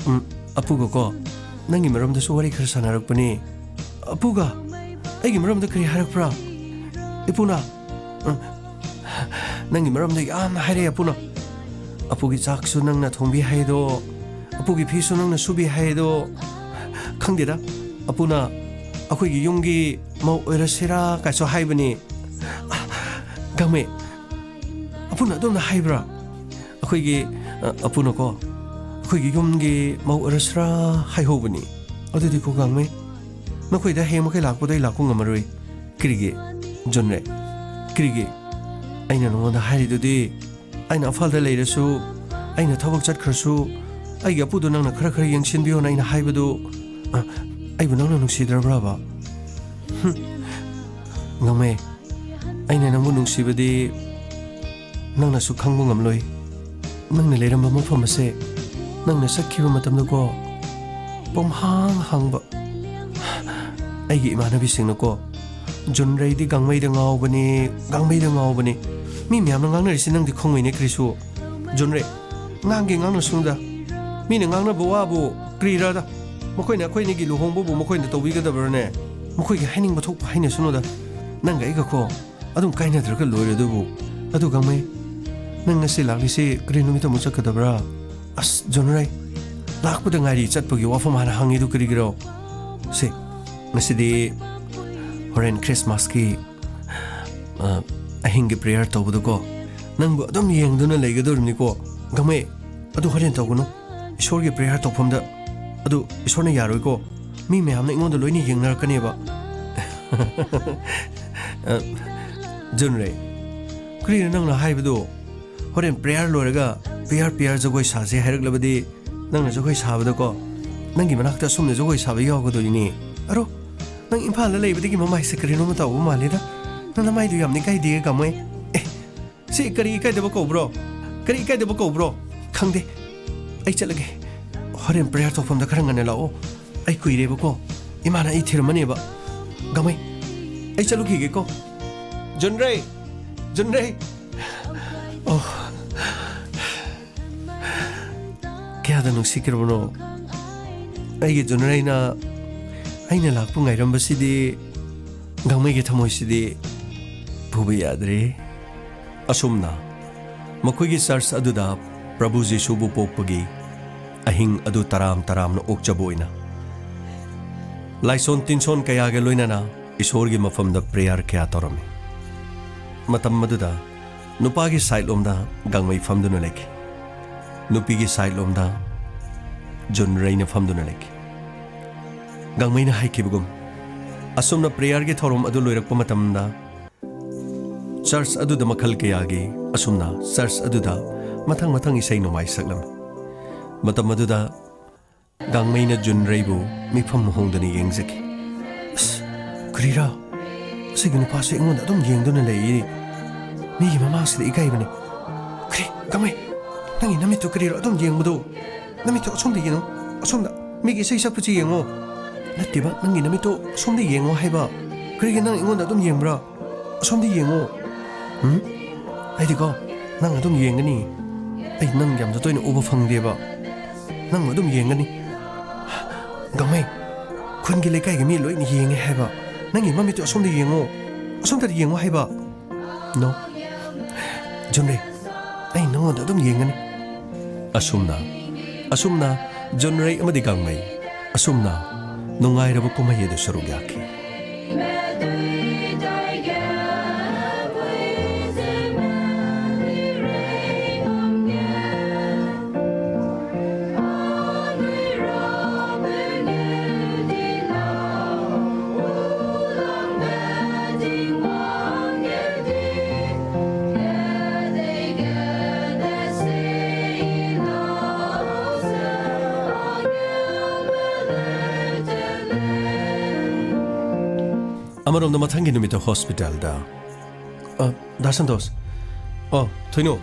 ꯎꯝ, ꯑꯄꯨꯒꯀꯣ, ꯅꯪꯒꯤ ꯃꯔꯝꯗꯁꯨ ꯋꯥꯔꯤ ꯈꯔ ꯁꯥꯟꯅꯔꯛꯄꯅꯤ꯫ ꯑꯄꯨꯒ ꯑꯩꯒꯤ ꯃꯔꯝꯗ ꯀꯔꯤ ꯍꯥꯏꯔꯛꯄ꯭ꯔꯥ? ꯏꯄꯨꯅ, ꯎꯝ, ꯅꯪꯒꯤ ꯃꯔꯝꯗ ꯌꯥꯝꯅ ꯍꯥꯏꯔꯛꯑꯦ ꯑꯄꯨꯅ꯫ ꯑꯄꯨꯒꯤ ꯆꯥꯛꯁꯨ ꯅꯪꯅ ꯊꯣꯡꯕꯤ ꯍꯥꯏꯗꯣ, ꯑꯄꯨꯒꯤ ꯐꯤꯁꯨ ꯅꯪꯅ ꯁꯨꯕꯤ ꯍꯥꯏꯗꯣ꯫ ꯈꯪꯗꯦꯗ, ꯑꯄꯨꯅ ꯑꯩꯈꯣꯏꯒꯤ ꯌꯨꯝꯒꯤ ꯃꯧ ꯑꯣꯏꯔꯁꯤꯔꯥ ꯀꯥꯏꯁꯨ ꯍꯥꯏꯕꯅꯤ꯫ ꯒꯥꯡꯃꯩ, ꯑꯄꯨꯅ ꯑꯗꯨꯝꯅ ꯍꯥꯏꯕ꯭ꯔꯥ? ꯑꯩꯈꯣꯏꯒꯤ, ꯑ, ꯑꯄꯨꯅꯀꯣ, ꯑꯩꯈꯣꯏꯒꯤ ꯌꯨꯝꯒꯤ ꯃꯧ ꯑꯣꯏꯔꯁꯤꯔꯥ ꯍꯥꯏꯍꯧꯕꯅꯤ꯫ ꯑꯗꯨꯗꯤ ꯀꯣ ꯒꯥꯡꯃꯩ, ꯅꯈꯣꯏꯗ ꯍꯌꯦꯡ ꯃꯈꯩ ꯂꯥꯛꯄꯗꯣ ꯑꯩ ꯂꯥꯛꯄ ꯉꯝꯃꯔꯣꯏ꯫ ꯀꯔꯤꯒꯤ? ꯖꯨꯟꯔꯦ, ꯀꯔꯤꯒꯤ? ꯑꯩꯅ ꯅꯉꯣꯟꯗ ꯍꯥꯏꯔꯤꯗꯨꯗꯤ, ꯑꯩꯅ ꯏꯝꯐꯥꯜꯗ ꯂꯩꯔꯁꯨ, ꯑꯩꯅ ꯊꯕꯛ ꯆꯠꯈ꯭ꯔꯁꯨ, ꯑꯩꯒꯤ ꯑꯄꯨꯗꯣ ꯅꯪꯅ ꯈꯔ ꯈꯔ ꯌꯦꯡꯁꯤꯟꯕꯤꯌꯣꯅ ꯑꯩꯅ ꯍꯥꯏꯕꯗꯨ, ꯑ, ꯑꯩꯕꯨ ꯅꯪꯅ ꯅꯨꯡꯁꯤꯗ꯭ꯔꯕ꯭ꯔꯕ? ꯍꯨꯝ꯫ ꯒꯥꯡꯃꯩ, ꯑꯩꯅ ꯅꯪꯕꯨ ꯅꯨꯡꯁꯤꯕꯗꯤ ꯅꯪꯅꯁꯨ ꯈꯪꯕ ꯉꯝꯂꯣꯏ꯫ ꯅꯪꯅ ꯂꯩꯔꯝꯕ ꯃꯐꯝ ꯑꯁꯦ ꯅꯪꯅ ꯆꯠꯈꯤꯕ ꯃꯇꯝꯗꯀꯣ, ꯄꯨꯝꯍꯥꯡ ꯍꯥꯡꯕ꯫ ꯑꯩꯒꯤ ꯏꯃꯥꯟꯅꯕꯤꯁꯤꯡꯅꯀꯣ, "ꯖꯨꯟꯔꯩꯗꯤ ꯒꯥꯡꯃꯩꯗ ꯉꯥꯎꯕꯅꯦ, ꯒꯥꯡꯃꯩꯗ ꯉꯥꯎꯕꯅꯦ"꯫ ꯃꯤ ꯃꯌꯥꯝꯅ ꯉꯥꯡꯅꯔꯤꯁꯤ ꯅꯪꯗꯤ ꯈꯪꯉꯣꯏꯅꯦ ꯀ꯭ꯔꯤꯁꯨ꯫ ꯖꯨꯟꯔꯩ, ꯉꯥꯡꯒꯦ ꯉꯥꯡꯅꯁꯅꯨꯗ꯫ ꯃꯤꯅ ꯉꯥꯡꯅꯕ ꯋꯥꯕꯨ ꯀ꯭ꯔꯤꯔꯥꯗ? ꯃꯈꯣꯏꯅ ꯑꯩꯈꯣꯏ ꯑꯅꯤꯒꯤ ꯂꯨꯍꯣꯡꯕꯕꯨ ꯃꯈꯣꯏꯅ ꯇꯧꯕꯤꯒꯗꯕ꯭ꯔꯅꯦ? ꯃꯈꯣꯏꯒꯤ ꯍꯥꯏꯅꯤꯡꯕ ꯊꯣꯛꯄ ꯍꯥꯏꯅꯁꯅꯨꯗ꯫ ꯅꯪꯒ ꯑꯩꯒꯀꯣ ꯑꯗꯨꯝ ꯀꯥꯏꯅꯗ꯭ꯔꯒ ꯂꯣꯏꯔꯦ ꯑꯗꯨꯕꯨ꯫ ꯑꯗꯨ ꯒꯥꯡꯃꯩ, ꯅꯪ ꯉꯁꯤ ꯂꯥꯛꯂꯤꯁꯤ ꯀꯔꯤ ꯅꯨꯃꯤꯠꯇ ꯑꯃꯨꯛ ꯆꯠꯀꯗꯕ꯭ꯔꯥ? ꯑꯁ, ꯖꯨꯟꯔꯩ, ꯂꯥꯛꯄꯗ ꯉꯥꯏꯔꯤ, ꯆꯠꯄꯒꯤ ꯋꯥꯐꯝ ꯍꯥꯟꯅ ꯍꯪꯉꯤꯗꯨ ꯀꯔꯤꯒꯤꯔꯣ? ꯁꯦ, ꯉꯁꯤꯗꯤ ꯍꯣꯔꯦꯟ ꯈ꯭ꯔꯤꯁꯃꯥꯁꯀꯤ, ꯑ, ꯑꯍꯤꯡꯒꯤ ꯄ꯭ꯔꯦꯌꯔ ꯇꯧꯕꯗꯀꯣ, ꯅꯪꯕꯨ ꯑꯗꯨꯝ ꯌꯦꯡꯗꯨꯅ ꯂꯩꯒꯗꯧꯔꯤꯕꯅꯤꯀꯣ꯫ ꯒꯥꯡꯃꯩ, ꯑꯗꯨ ꯍꯣꯔꯦꯟ ꯇꯧꯒꯅꯨ꯫ ꯏꯁꯣꯔꯒꯤ ꯄ꯭ꯔꯦꯌꯔ ꯇꯧꯐꯝꯗ ꯑꯗꯨ ꯏꯁꯣꯔꯅ ꯌꯥꯔꯣꯏꯀꯣ꯫ ꯃꯤ ꯃꯌꯥꯝꯅ ꯑꯩꯉꯣꯟꯗ ꯂꯣꯏꯅ ꯌꯦꯡꯅꯔꯛꯀꯅꯦꯕ꯫ ꯑ, ꯖꯨꯟꯔꯩ, ꯀꯔꯤꯅꯣ ꯅꯪꯅ ꯍꯥꯏꯕꯗꯣ? ꯍꯣꯔꯦꯟ ꯄ꯭ꯔꯦꯌꯔ ꯂꯣꯏꯔꯒ ꯄꯤꯌꯥꯔ ꯄꯤꯌꯥꯔ ꯖꯒꯣꯏ ꯁꯥꯁꯦ ꯍꯥꯏꯔꯛꯂꯕꯗꯤ, ꯅꯪꯅ ꯖꯒꯣꯏ ꯁꯥꯕꯗꯀꯣ, ꯅꯪꯒꯤ ꯃꯅꯥꯛꯇ ꯑꯁꯨꯝꯅ ꯖꯒꯣꯏ ꯁꯥꯕ ꯌꯥꯎꯒꯗꯣꯏꯅꯤ꯫ ꯑꯔꯣ, ꯅꯪ ꯏꯝꯐꯥꯜꯗ ꯂꯩꯕꯗꯒꯤ ꯃꯃꯥꯏꯁꯦ ꯀꯔꯤꯅꯣꯝꯃ ꯇꯧꯕ ꯃꯥꯜꯂꯦꯗ꯫ ꯅꯪ ꯅꯃꯥꯏꯗꯨ ꯌꯥꯝꯅ ꯏꯀꯥꯏꯗꯦ, ꯒꯥꯡꯃꯩ꯫ ꯑꯦ, ꯁꯤ ꯀꯔꯤ ꯏꯀꯥꯏꯗꯕ ꯀꯧꯕ꯭ꯔꯣ? ꯀꯔꯤ ꯏꯀꯥꯏꯗꯕ ꯀꯧꯕ꯭ꯔꯣ? ꯈꯪꯗꯦ꯫ ꯑꯩ ꯆꯠꯂꯒꯦ꯫ ꯍꯣꯔꯦꯟ ꯄ꯭ꯔꯦꯌꯔ ꯇꯧꯐꯝꯗ ꯈꯔ ꯉꯟꯅ ꯂꯥꯛꯑꯣ꯫ ꯑꯩ ꯀꯨꯏꯔꯦꯕꯀꯣ꯫ ꯏꯃꯥꯅ ꯑꯩ ꯊꯤꯔꯝꯃꯅꯦꯕ꯫ ꯒꯥꯡꯃꯩ, ꯑꯩ ꯆꯠꯂꯨꯈꯤꯒꯦꯀꯣ꯫ ꯖꯨꯟꯔꯩ! ꯖꯨꯟꯔꯩ! ꯑꯣ꯫ ꯀꯌꯥꯗ ꯅꯨꯡꯁꯤꯈ꯭ꯔꯕꯅꯣ? ꯑꯩꯒꯤ ꯖꯨꯟꯔꯩꯅ ꯑꯩꯅ ꯂꯥꯛꯄ ꯉꯥꯏꯔꯝꯕꯁꯤꯗꯤ, ꯒꯥꯡꯃꯩꯒꯤ ꯊꯃꯣꯏꯁꯤꯗꯤ ꯄꯨꯕ ꯌꯥꯗ꯭ꯔꯦ꯫ ꯑꯁꯨꯝꯅ ꯃꯈꯣꯏꯒꯤ ꯆꯔꯆ ꯑꯗꯨꯗ ꯄ꯭ꯔꯚꯨ ꯖꯤꯁꯨꯕꯨ ꯄꯣꯛꯄꯒꯤ ꯑꯍꯤꯡ ꯑꯗꯨ ꯇꯔꯥꯝ ꯇꯔꯥꯝꯅ ꯑꯣꯛꯆꯕ ꯑꯣꯏꯅ ꯂꯥꯏꯁꯣꯟ ꯇꯤꯟꯁꯣꯟ ꯀꯌꯥꯒ ꯂꯣꯏꯅꯅ ꯏꯁꯣꯔꯒꯤ ꯃꯐꯝꯗ ꯄ꯭ꯔꯦꯌꯔ ꯀꯌꯥ ꯇꯧꯔꯝꯃꯤ꯫ ꯃꯇꯝ ꯑꯗꯨꯗ ꯅꯨꯄꯥꯒꯤ ꯁꯥꯏꯠ ꯂꯣꯝꯗ ꯒꯥꯡꯃꯩ ꯐꯝꯗꯨꯅ ꯂꯩꯈꯤ꯫ ꯅꯨꯄꯤꯒꯤ ꯁꯥꯏꯠ ꯂꯣꯝꯗ ꯖꯨꯟꯔꯩꯅ ꯐꯝꯗꯨꯅ ꯂꯩꯈꯤ꯫ ꯒꯥꯡꯃꯩꯅ ꯍꯥꯏꯈꯤꯕꯒꯨꯝ, ꯑꯁꯨꯝꯅ ꯄ꯭ꯔꯦꯌꯔꯒꯤ ꯊꯧꯔꯝ ꯑꯗꯨ ꯂꯣꯏꯔꯛꯄ ꯃꯇꯝꯗ, ꯆꯔꯆ ꯑꯗꯨꯗ ꯃꯈꯜ ꯀꯌꯥꯒꯤ, ꯑꯁꯨꯝꯅ ꯆꯔꯆ ꯑꯗꯨꯗ ꯃꯊꯪ ꯃꯊꯪ ꯏꯁꯩ ꯅꯣꯡꯃꯥꯏ ꯁꯛꯂꯝꯃꯤ꯫ ꯃꯇꯝ ꯑꯗꯨꯗ ꯒꯥꯡꯃꯩꯅ ꯖꯨꯟꯔꯩꯕꯨ ꯃꯤꯐꯝ ꯍꯣꯡꯗꯅ ꯌꯦꯡꯖꯈꯤ꯫ "ꯑꯁ, ꯀꯔꯤꯔꯥ? ꯑꯁꯤꯒꯤ ꯅꯨꯄꯥꯁꯦ ꯑꯩꯉꯣꯟꯗ ꯑꯗꯨꯝ ꯌꯦꯡꯗꯨꯅ ꯂꯩꯌꯦ꯫ ꯃꯤꯒꯤ ꯃꯃꯥꯡꯁꯤꯗ ꯏꯀꯥꯏꯕꯅꯤ꯫ ꯀꯔꯤ, ꯒꯥꯡꯃꯩ? ꯅꯪꯒꯤ ꯅꯃꯤꯠꯇꯨ ꯀꯔꯤꯔꯣ ꯑꯗꯨꯝ ꯌꯦꯡꯕꯗꯣ? ꯅꯃꯤꯠꯇꯨ ꯑꯁꯣꯝꯗ ꯌꯦꯡꯉꯣ, ꯑꯁꯣꯝꯗ꯫ ꯃꯤꯒꯤ ꯏꯁꯩ ꯁꯛꯄꯁꯤ ꯌꯦꯡꯉꯣ꯫ ꯅꯠꯇꯦꯕ, ꯅꯪꯒꯤ ꯅꯃꯤꯠꯇꯨ ꯑꯁꯣꯝꯗ ꯌꯦꯡꯉꯣ ꯍꯥꯏꯕ꯫ ꯀꯔꯤꯒꯤ ꯅꯪ ꯑꯩꯉꯣꯟꯗ ꯑꯗꯨꯝ ꯌꯦꯡꯕ꯭ꯔꯥ? ꯑꯁꯣꯝꯗ ꯌꯦꯡꯉꯣ꯫ ꯎꯝ? ꯑꯩꯗꯤꯀꯣ, ꯅꯪ ꯑꯗꯨꯝ ꯌꯦꯡꯒꯅꯤ꯫ ꯑꯩ ꯅꯪ ꯌꯥꯝꯅ ꯇꯣꯏꯅ ꯎꯕ ꯐꯪꯗꯦꯕ꯫ ꯅꯪ ꯑꯗꯨꯝ ꯌꯦꯡꯒꯅꯤ꯫" "ꯒꯥꯡꯃꯩ, ꯈꯨꯟꯒꯤ ꯂꯩꯀꯥꯏꯒꯤ ꯃꯤ ꯂꯣꯏꯅ ꯌꯦꯡꯉꯦ ꯍꯥꯏꯕ꯫ ꯅꯪꯒꯤ ꯃꯃꯤꯠꯇꯨ ꯑꯁꯣꯝꯗ ꯌꯦꯡꯉꯣ꯫ ꯑꯁꯣꯝꯗ ꯌꯦꯡꯉꯣ ꯍꯥꯏꯕ꯫" "No꯫ ꯖꯨꯟꯔꯩ, ꯑꯩ ꯅꯉꯣꯟꯗ ꯑꯗꯨꯝ ꯌꯦꯡꯒꯅꯤ꯫" ꯑꯁꯨꯝꯅ, ꯑꯁꯨꯝꯅ ꯖꯨꯟꯔꯩ ꯑꯃꯗꯤ ꯒꯥꯡꯃꯩ ꯑꯁꯨꯝꯅ ꯅꯨꯡꯉꯥꯏꯔꯕ ꯀꯨꯝꯍꯩ ꯑꯗꯨ ꯁꯔꯨꯛ ꯌꯥꯈꯤ꯫ ꯑꯃꯔꯣꯝꯗ ꯃꯊꯪꯒꯤ ꯅꯨꯃꯤꯠꯇ ꯍꯣꯁꯄꯤꯇꯥꯜꯗ, "ꯑ, ꯗꯥ ꯁꯟꯇꯣꯁ꯫ ꯑꯣ, ꯊꯣꯏꯅꯨ,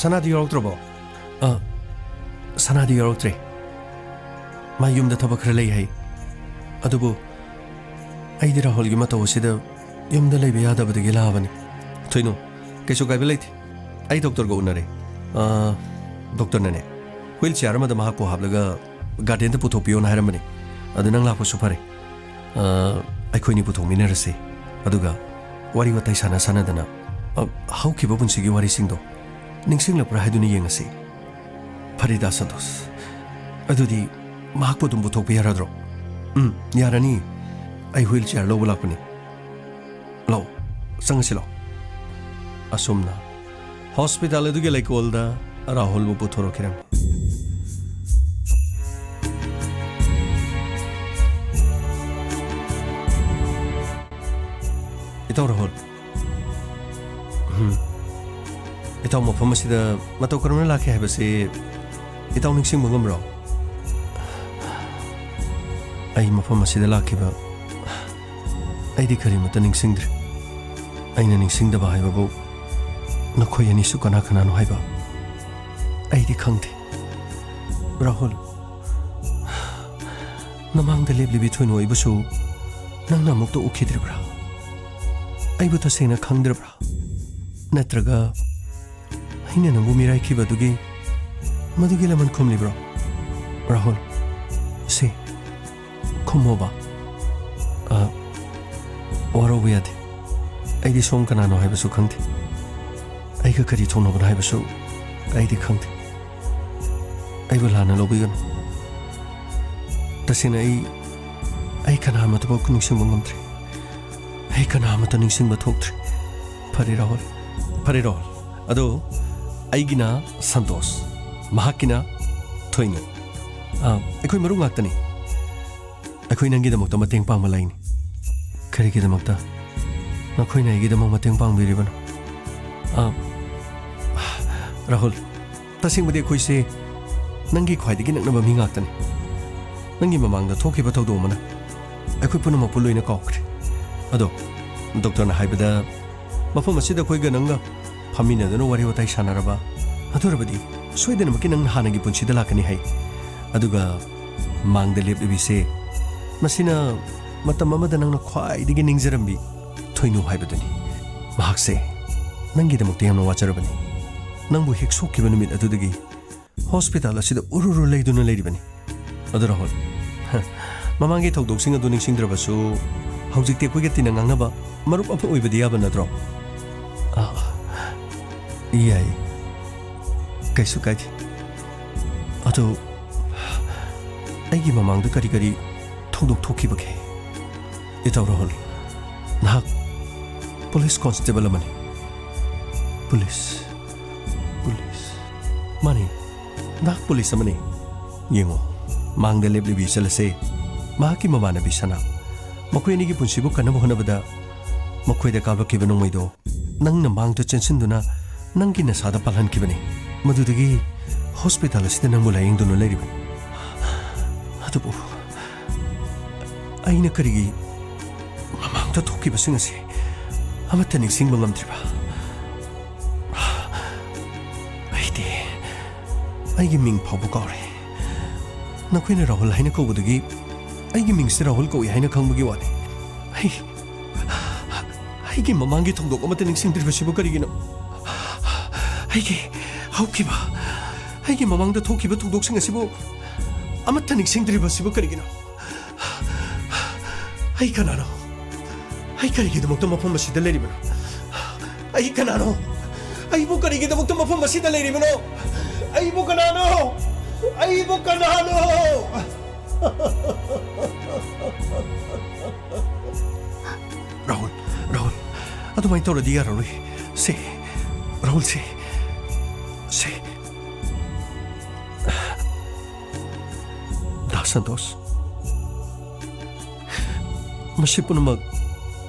ꯁꯅꯥꯗꯤ ꯌꯥꯎꯔꯛꯇ꯭ꯔꯕꯣ?" "ꯑ, ꯁꯅꯥꯗꯤ ꯌꯥꯎꯔꯛꯇ꯭ꯔꯦ꯫ ꯃꯥ ꯌꯨꯝꯗ ꯊꯕꯛ ꯈꯔ ꯂꯩ ꯍꯥꯏ꯫ ꯑꯗꯨꯕꯨ ꯑꯩꯗꯤ ꯔꯥꯍꯨꯜꯒꯤ ꯃꯇꯧ ꯑꯁꯤꯗ ꯌꯨꯝꯗ ꯂꯩꯕ ꯌꯥꯗꯕꯗꯒꯤ ꯂꯥꯛꯑꯕꯅꯤ꯫" "ꯊꯣꯏꯅꯨ, ꯀꯩꯁꯨ ꯀꯥꯏꯕ ꯂꯩꯇꯦ꯫ ꯑꯩ ꯗꯣꯛꯇꯔꯒ ꯎꯅꯔꯦ꯫ ꯑ, ꯗꯣꯛꯇꯔꯅꯅꯦ, ꯍ꯭ꯋꯤꯜ ꯆꯤꯌꯥꯔ ꯑꯃꯗ ꯃꯍꯥꯛꯄꯨ ꯍꯥꯞꯂꯒ ꯒꯥꯔꯗꯦꯟꯗ ꯄꯨꯊꯣꯛꯄꯤꯌꯣꯅ ꯍꯥꯏꯔꯝꯕꯅꯤ꯫ ꯑꯗꯨ ꯅꯪ ꯂꯥꯛꯄꯁꯨ ꯐꯔꯦ꯫ ꯑ, ꯑꯩꯈꯣꯏꯅꯤ ꯄꯨꯊꯣꯛꯃꯤꯟꯅꯔꯁꯤ꯫ ꯑꯗꯨꯒ ꯋꯥꯔꯤ ꯋꯥꯇꯥꯏ ꯁꯥꯟꯅ ꯁꯥꯟꯅꯗꯅ, ꯑ, ꯍꯧꯈꯤꯕ ꯄꯨꯟꯁꯤꯒꯤ ꯋꯥꯔꯤꯁꯤꯡꯗꯣ ꯅꯤꯡꯁꯤꯡꯂꯛꯄ꯭ꯔꯥ ꯍꯥꯏꯗꯨꯅ ꯌꯦꯡꯉꯁꯤ꯫ ꯐꯔꯦ ꯗꯥ ꯁꯟꯇꯣꯁ, ꯑꯗꯨꯗꯤ ꯃꯍꯥꯛꯄꯨ ꯑꯗꯨꯝ ꯄꯨꯊꯣꯛꯄ ꯌꯥꯔꯗ꯭ꯔꯣ?" "ꯎꯝ, ꯌꯥꯔꯅꯤ꯫ ꯑꯩ ꯍ꯭ꯋꯤꯜ ꯆꯤꯌꯥꯔ ꯂꯧꯕ ꯂꯥꯛꯄꯅꯤ꯫ ꯂꯥꯛꯑꯣ, ꯆꯪꯉꯁꯤ ꯂꯥꯛꯑꯣ꯫" ꯑꯁꯨꯝꯅ ꯍꯣꯁꯄꯤꯇꯥꯜ ꯑꯗꯨꯒꯤ ꯂꯩꯀꯣꯜꯗ ꯔꯥꯍꯨꯜꯕꯨ ꯄꯨꯊꯣꯔꯛꯈꯤꯔꯝꯃꯤ꯫ ꯏꯇꯥꯎ ꯔꯥꯍꯨꯜ꯫ ꯎꯝ꯫ ꯏꯇꯥꯎ ꯃꯐꯝ ꯑꯁꯤꯗ ꯃꯇꯧ ꯀꯔꯝꯅ ꯂꯥꯛꯈꯤ ꯍꯥꯏꯕꯁꯤ ꯏꯇꯥꯎ ꯅꯤꯡꯁꯤꯡꯕ ꯉꯝꯕ꯭ꯔꯣ? ꯑꯩ ꯃꯐꯝ ꯑꯁꯤꯗ ꯂꯥꯛꯈꯤꯕ ꯑꯩꯗꯤ ꯀꯔꯤꯃꯠꯇ ꯅꯤꯡꯁꯤꯡꯗ꯭ꯔꯦ꯫ ꯑꯩꯅ ꯅꯤꯡꯁꯤꯡꯗꯕ ꯍꯥꯏꯕꯕꯨ ꯅꯈꯣꯏ ꯑꯅꯤꯁꯨ ꯀꯅꯥ ꯀꯅꯥꯅꯣ ꯍꯥꯏꯕ ꯑꯩꯗꯤ ꯈꯪꯗꯦ꯫ ꯔꯥꯍꯨꯜ, ꯅꯃꯥꯡꯗ ꯂꯦꯞꯂꯤꯕꯤ ꯊꯣꯏꯅꯣ ꯑꯩꯕꯨꯁꯨ ꯅꯪꯅ ꯑꯃꯨꯛꯇ ꯎꯈꯤꯗ꯭ꯔꯤꯕ꯭ꯔꯥ? ꯑꯩꯕꯨ ꯇꯁꯦꯡꯅ ꯈꯪꯗ꯭ꯔꯕ꯭ꯔꯥ? ꯅꯠꯇ꯭ꯔꯒ ꯑꯩꯅ ꯅꯪꯕꯨ ꯃꯤꯔꯥꯏꯈꯤꯕꯗꯨꯒꯤ ꯃꯗꯨꯒꯤ ꯂꯃꯟ ꯈꯨꯝꯂꯤꯕ꯭ꯔꯣ? ꯔꯥꯍꯨꯜ, ꯁꯦ, ꯈꯨꯝꯃꯣꯕ꯫ ꯑ, ꯋꯥꯔꯧꯕ ꯌꯥꯗꯦ꯫ ꯑꯩꯗꯤ ꯁꯣꯝ ꯀꯅꯥꯅꯣ ꯍꯥꯏꯕꯁꯨ ꯈꯪꯗꯦ꯫ ꯑꯩꯒ ꯀꯔꯤ ꯊꯣꯛꯅꯕꯅꯣ ꯍꯥꯏꯕꯁꯨ ꯑꯩꯗꯤ ꯈꯪꯗꯦ꯫ ꯑꯩꯕꯨ ꯂꯥꯟꯅ ꯂꯧꯕꯤꯒꯅꯨ꯫ ꯇꯁꯦꯡꯅ ꯑꯩ, ꯑꯩ ꯀꯅꯥ ꯑꯃꯠꯇꯐꯥꯎ ꯅꯤꯡꯁꯤꯡꯕ ꯉꯝꯗ꯭ꯔꯦ꯫ ꯑꯩ ꯀꯅꯥ ꯑꯃꯠꯇ ꯅꯤꯡꯁꯤꯡꯕ ꯊꯣꯛꯇ꯭ꯔꯦ꯫ ꯐꯔꯦ ꯔꯥꯍꯨꯜ, ꯐꯔꯦ ꯔꯥꯍꯨꯜ꯫ ꯑꯗꯣ ꯑꯩꯒꯤꯅ ꯁꯟꯇꯣꯁ, ꯃꯍꯥꯛꯀꯤꯅ ꯊꯣꯏꯅꯨ꯫ ꯑꯥ, ꯑꯩꯈꯣꯏ ꯃꯔꯨꯞ ꯉꯥꯛꯇꯅꯤ꯫ ꯑꯩꯈꯣꯏ ꯅꯪꯒꯤꯗꯃꯛꯇ ꯃꯇꯦꯡ ꯄꯥꯡꯕ ꯂꯩꯅꯤ꯫ ꯀꯔꯤꯒꯤꯗꯃꯛꯇ ꯅꯈꯣꯏꯅ ꯑꯩꯒꯤꯗꯃꯛ ꯃꯇꯦꯡ ꯄꯥꯡꯕꯤꯔꯤꯕꯅꯣ? ꯑꯥ, ꯔꯥꯍꯨꯜ, ꯇꯁꯦꯡꯕꯗꯤ ꯑꯩꯈꯣꯏꯁꯦ ꯅꯪꯒꯤ ꯈ꯭ꯋꯥꯏꯗꯒꯤ ꯅꯛꯅꯕ ꯃꯤ ꯉꯥꯛꯇꯅꯤ꯫ ꯅꯪꯒꯤ ꯃꯃꯥꯡꯗ ꯊꯣꯛꯈꯤꯕ ꯊꯧꯗꯣꯛ ꯑꯃꯅ ꯑꯩꯈꯣꯏ ꯄꯨꯝꯅꯃꯛꯄꯨ ꯂꯣꯏꯅ ꯀꯥꯎꯈ꯭ꯔꯦ꯫ ꯑꯗꯣ ꯗꯣꯛꯇꯔꯅ ꯍꯥꯏꯕꯗ ꯃꯐꯝ ꯑꯁꯤꯗ ꯑꯩꯈꯣꯏꯒ ꯅꯪꯒ ꯐꯝꯃꯤꯟꯅꯗꯨꯅ ꯋꯥꯔꯤ ꯋꯥꯇꯥꯏ ꯁꯥꯟꯅꯔꯕ, ꯑꯗꯨ ꯑꯣꯏꯔꯕꯗꯤ ꯁꯣꯏꯗꯅꯃꯛꯀꯤ ꯅꯪ ꯍꯥꯟꯅꯒꯤ ꯄꯨꯟꯁꯤꯗ ꯂꯥꯛꯀꯅꯤ ꯍꯥꯏ꯫ ꯑꯗꯨꯒ ꯃꯥꯡꯗ ꯂꯦꯞꯂꯤꯕꯤꯁꯦ, ꯃꯁꯤꯅ ꯃꯇꯝ ꯑꯃꯗ ꯅꯪꯅ ꯈ꯭ꯋꯥꯏꯗꯒꯤ ꯅꯤꯡꯖꯔꯝꯕꯤ ꯊꯣꯏꯅꯨ ꯍꯥꯏꯕꯗꯨꯅꯤ꯫ ꯃꯍꯥꯛꯁꯦ ꯅꯪꯒꯤꯗꯃꯛꯇ ꯌꯥꯝꯅ ꯋꯥꯖꯔꯕꯅꯤ꯫ ꯅꯪꯕꯨ ꯍꯦꯛ ꯁꯣꯛꯈꯤꯕ ꯅꯨꯃꯤꯠ ꯑꯗꯨꯗꯒꯤ ꯍꯣꯁꯄꯤꯇꯥꯜ ꯑꯁꯤꯗ ꯎꯔꯨꯔꯨ ꯂꯩꯗꯨꯅ ꯂꯩꯔꯤꯕꯅꯤ꯫ ꯑꯗꯨ ꯔꯥꯍꯨꯜ, ꯍ, ꯃꯃꯥꯡꯒꯤ ꯊꯧꯗꯣꯛꯁꯤꯡ ꯑꯗꯨ ꯅꯤꯡꯁꯤꯡꯗ꯭ꯔꯕꯁꯨ ꯍꯧꯖꯤꯛꯇꯤ ꯑꯩꯈꯣꯏꯒ ꯇꯤꯟꯅ ꯉꯥꯡꯅꯕ ꯃꯔꯨꯞ ꯑꯃ ꯑꯣꯏꯕꯗꯤ ꯌꯥꯕ ꯅꯠꯇ꯭ꯔꯣ? ꯑ, ꯌꯥꯏ, ꯀꯩꯁꯨ ꯀꯥꯏꯗꯦ꯫ ꯑꯗꯨ ꯑꯩꯒꯤ ꯃꯃꯥꯡꯗ ꯀꯔꯤ ꯀꯔꯤ ꯊꯧꯗꯣꯛ ꯊꯣꯛꯈꯤꯕꯒꯦ? ꯏꯇꯥꯎ ꯔꯥꯍꯨꯜ, ꯅꯍꯥꯛ ꯄꯨꯂꯤꯁ ꯀꯣꯟꯁꯇꯦꯕꯜ ꯑꯃꯅꯤ꯫ Police, police. ꯃꯥꯅꯤ, ꯅꯍꯥꯛ ꯄꯨꯂꯤꯁ ꯑꯃꯅꯤ꯫ ꯌꯦꯡꯉꯣ, ꯃꯥꯡꯗ ꯂꯦꯞꯂꯤꯕꯤ ꯏꯆꯜ ꯑꯁꯦ ꯃꯍꯥꯛꯀꯤ ꯃꯃꯥꯟꯅꯕꯤ ꯁꯅꯥ꯫ ꯃꯈꯣꯏ ꯑꯅꯤꯒꯤ ꯄꯨꯟꯁꯤꯕꯨ ꯀꯟꯅꯕ ꯍꯣꯠꯅꯕꯗ ꯃꯈꯣꯏꯗ ꯀꯥꯞꯂꯛꯈꯤꯕ ꯅꯣꯡꯃꯩꯗꯣ ꯅꯪꯅ ꯃꯥꯡꯗ ꯆꯦꯟꯁꯤꯟꯗꯨꯅ ꯅꯪꯒꯤ ꯅꯁꯥꯗ ꯄꯥꯜꯍꯟꯈꯤꯕꯅꯤ꯫ ꯃꯗꯨꯗꯒꯤ ꯍꯣꯁꯄꯤꯇꯥꯜ ꯑꯁꯤꯗ ꯅꯪꯕꯨ ꯂꯥꯌꯦꯡꯗꯨꯅ ꯂꯩꯔꯤꯕꯅꯤ꯫ ꯑꯗꯨꯕꯨ ꯑꯩꯅ ꯀꯔꯤꯒꯤ ꯃꯃꯥꯡꯗ ꯊꯣꯛꯈꯤꯕꯁꯤꯡ ꯑꯁꯤ ꯑꯃꯠꯇ ꯅꯤꯡꯁꯤꯡꯕ ꯉꯝꯗ꯭ꯔꯤꯕ? ꯑꯩꯗꯤ ꯑꯩꯒꯤ ꯃꯤꯡ ꯐꯥꯎꯕ ꯀꯥꯎꯔꯦ꯫ ꯅꯈꯣꯏꯅ ꯔꯥꯍꯨꯜ ꯍꯥꯏꯅ ꯀꯧꯕꯗꯒꯤ ꯑꯩꯒꯤ ꯃꯤꯡꯁꯤ ꯔꯥꯍꯨꯜ ꯀꯧꯏ ꯍꯥꯏꯅ ꯈꯪꯕꯒꯤ ꯋꯥꯅꯤ꯫ ꯑꯩ, ꯑꯩꯒꯤ ꯃꯃꯥꯡꯒꯤ ꯊꯧꯗꯣꯛ ꯑꯃꯠꯇ ꯅꯤꯡꯁꯤꯡꯗ꯭ꯔꯤꯕꯁꯤꯕꯨ ꯀꯔꯤꯒꯤꯅꯣ? ꯑꯩꯒꯤ ꯍꯧꯈꯤꯕ, ꯑꯩꯒꯤ ꯃꯃꯥꯡꯗ ꯊꯣꯛꯈꯤꯕ ꯊꯧꯗꯣꯛꯁꯤꯡ ꯑꯁꯤꯕꯨ ꯑꯃꯠꯇ ꯅꯤꯡꯁꯤꯡꯗ꯭ꯔꯤꯕꯁꯤꯕꯨ ꯀꯔꯤꯒꯤꯅꯣ? ꯑꯩ ꯀꯅꯥꯅꯣ? ꯑꯩ ꯀꯔꯤꯒꯤꯗꯃꯛꯇ ꯃꯐꯝ ꯑꯁꯤꯗ ꯂꯩꯔꯤꯕꯅꯣ? ꯑꯩ ꯀꯅꯥꯅꯣ? ꯑꯩꯕꯨ ꯀꯔꯤꯒꯤꯗꯃꯛꯇ ꯃꯐꯝ ꯑꯁꯤꯗ ꯂꯩꯔꯤꯕꯅꯣ? ꯑꯩꯕꯨ ꯀꯅꯥꯅꯣ? ꯑꯩꯕꯨ ꯀꯅꯥꯅꯣ? ꯔꯥꯍꯨꯜ, ꯔꯥꯍꯨꯜ, ꯑꯗꯨꯃꯥꯏꯅ ꯇꯧꯔꯗꯤ ꯌꯥꯔꯔꯣꯏ꯫ ꯁꯦ, ꯔꯥꯍꯨꯜ, ꯁꯦ, ꯁꯦ꯫ ꯗꯥ ꯁꯟꯇꯣꯁ, ꯃꯁꯤ ꯄꯨꯝꯅꯃꯛ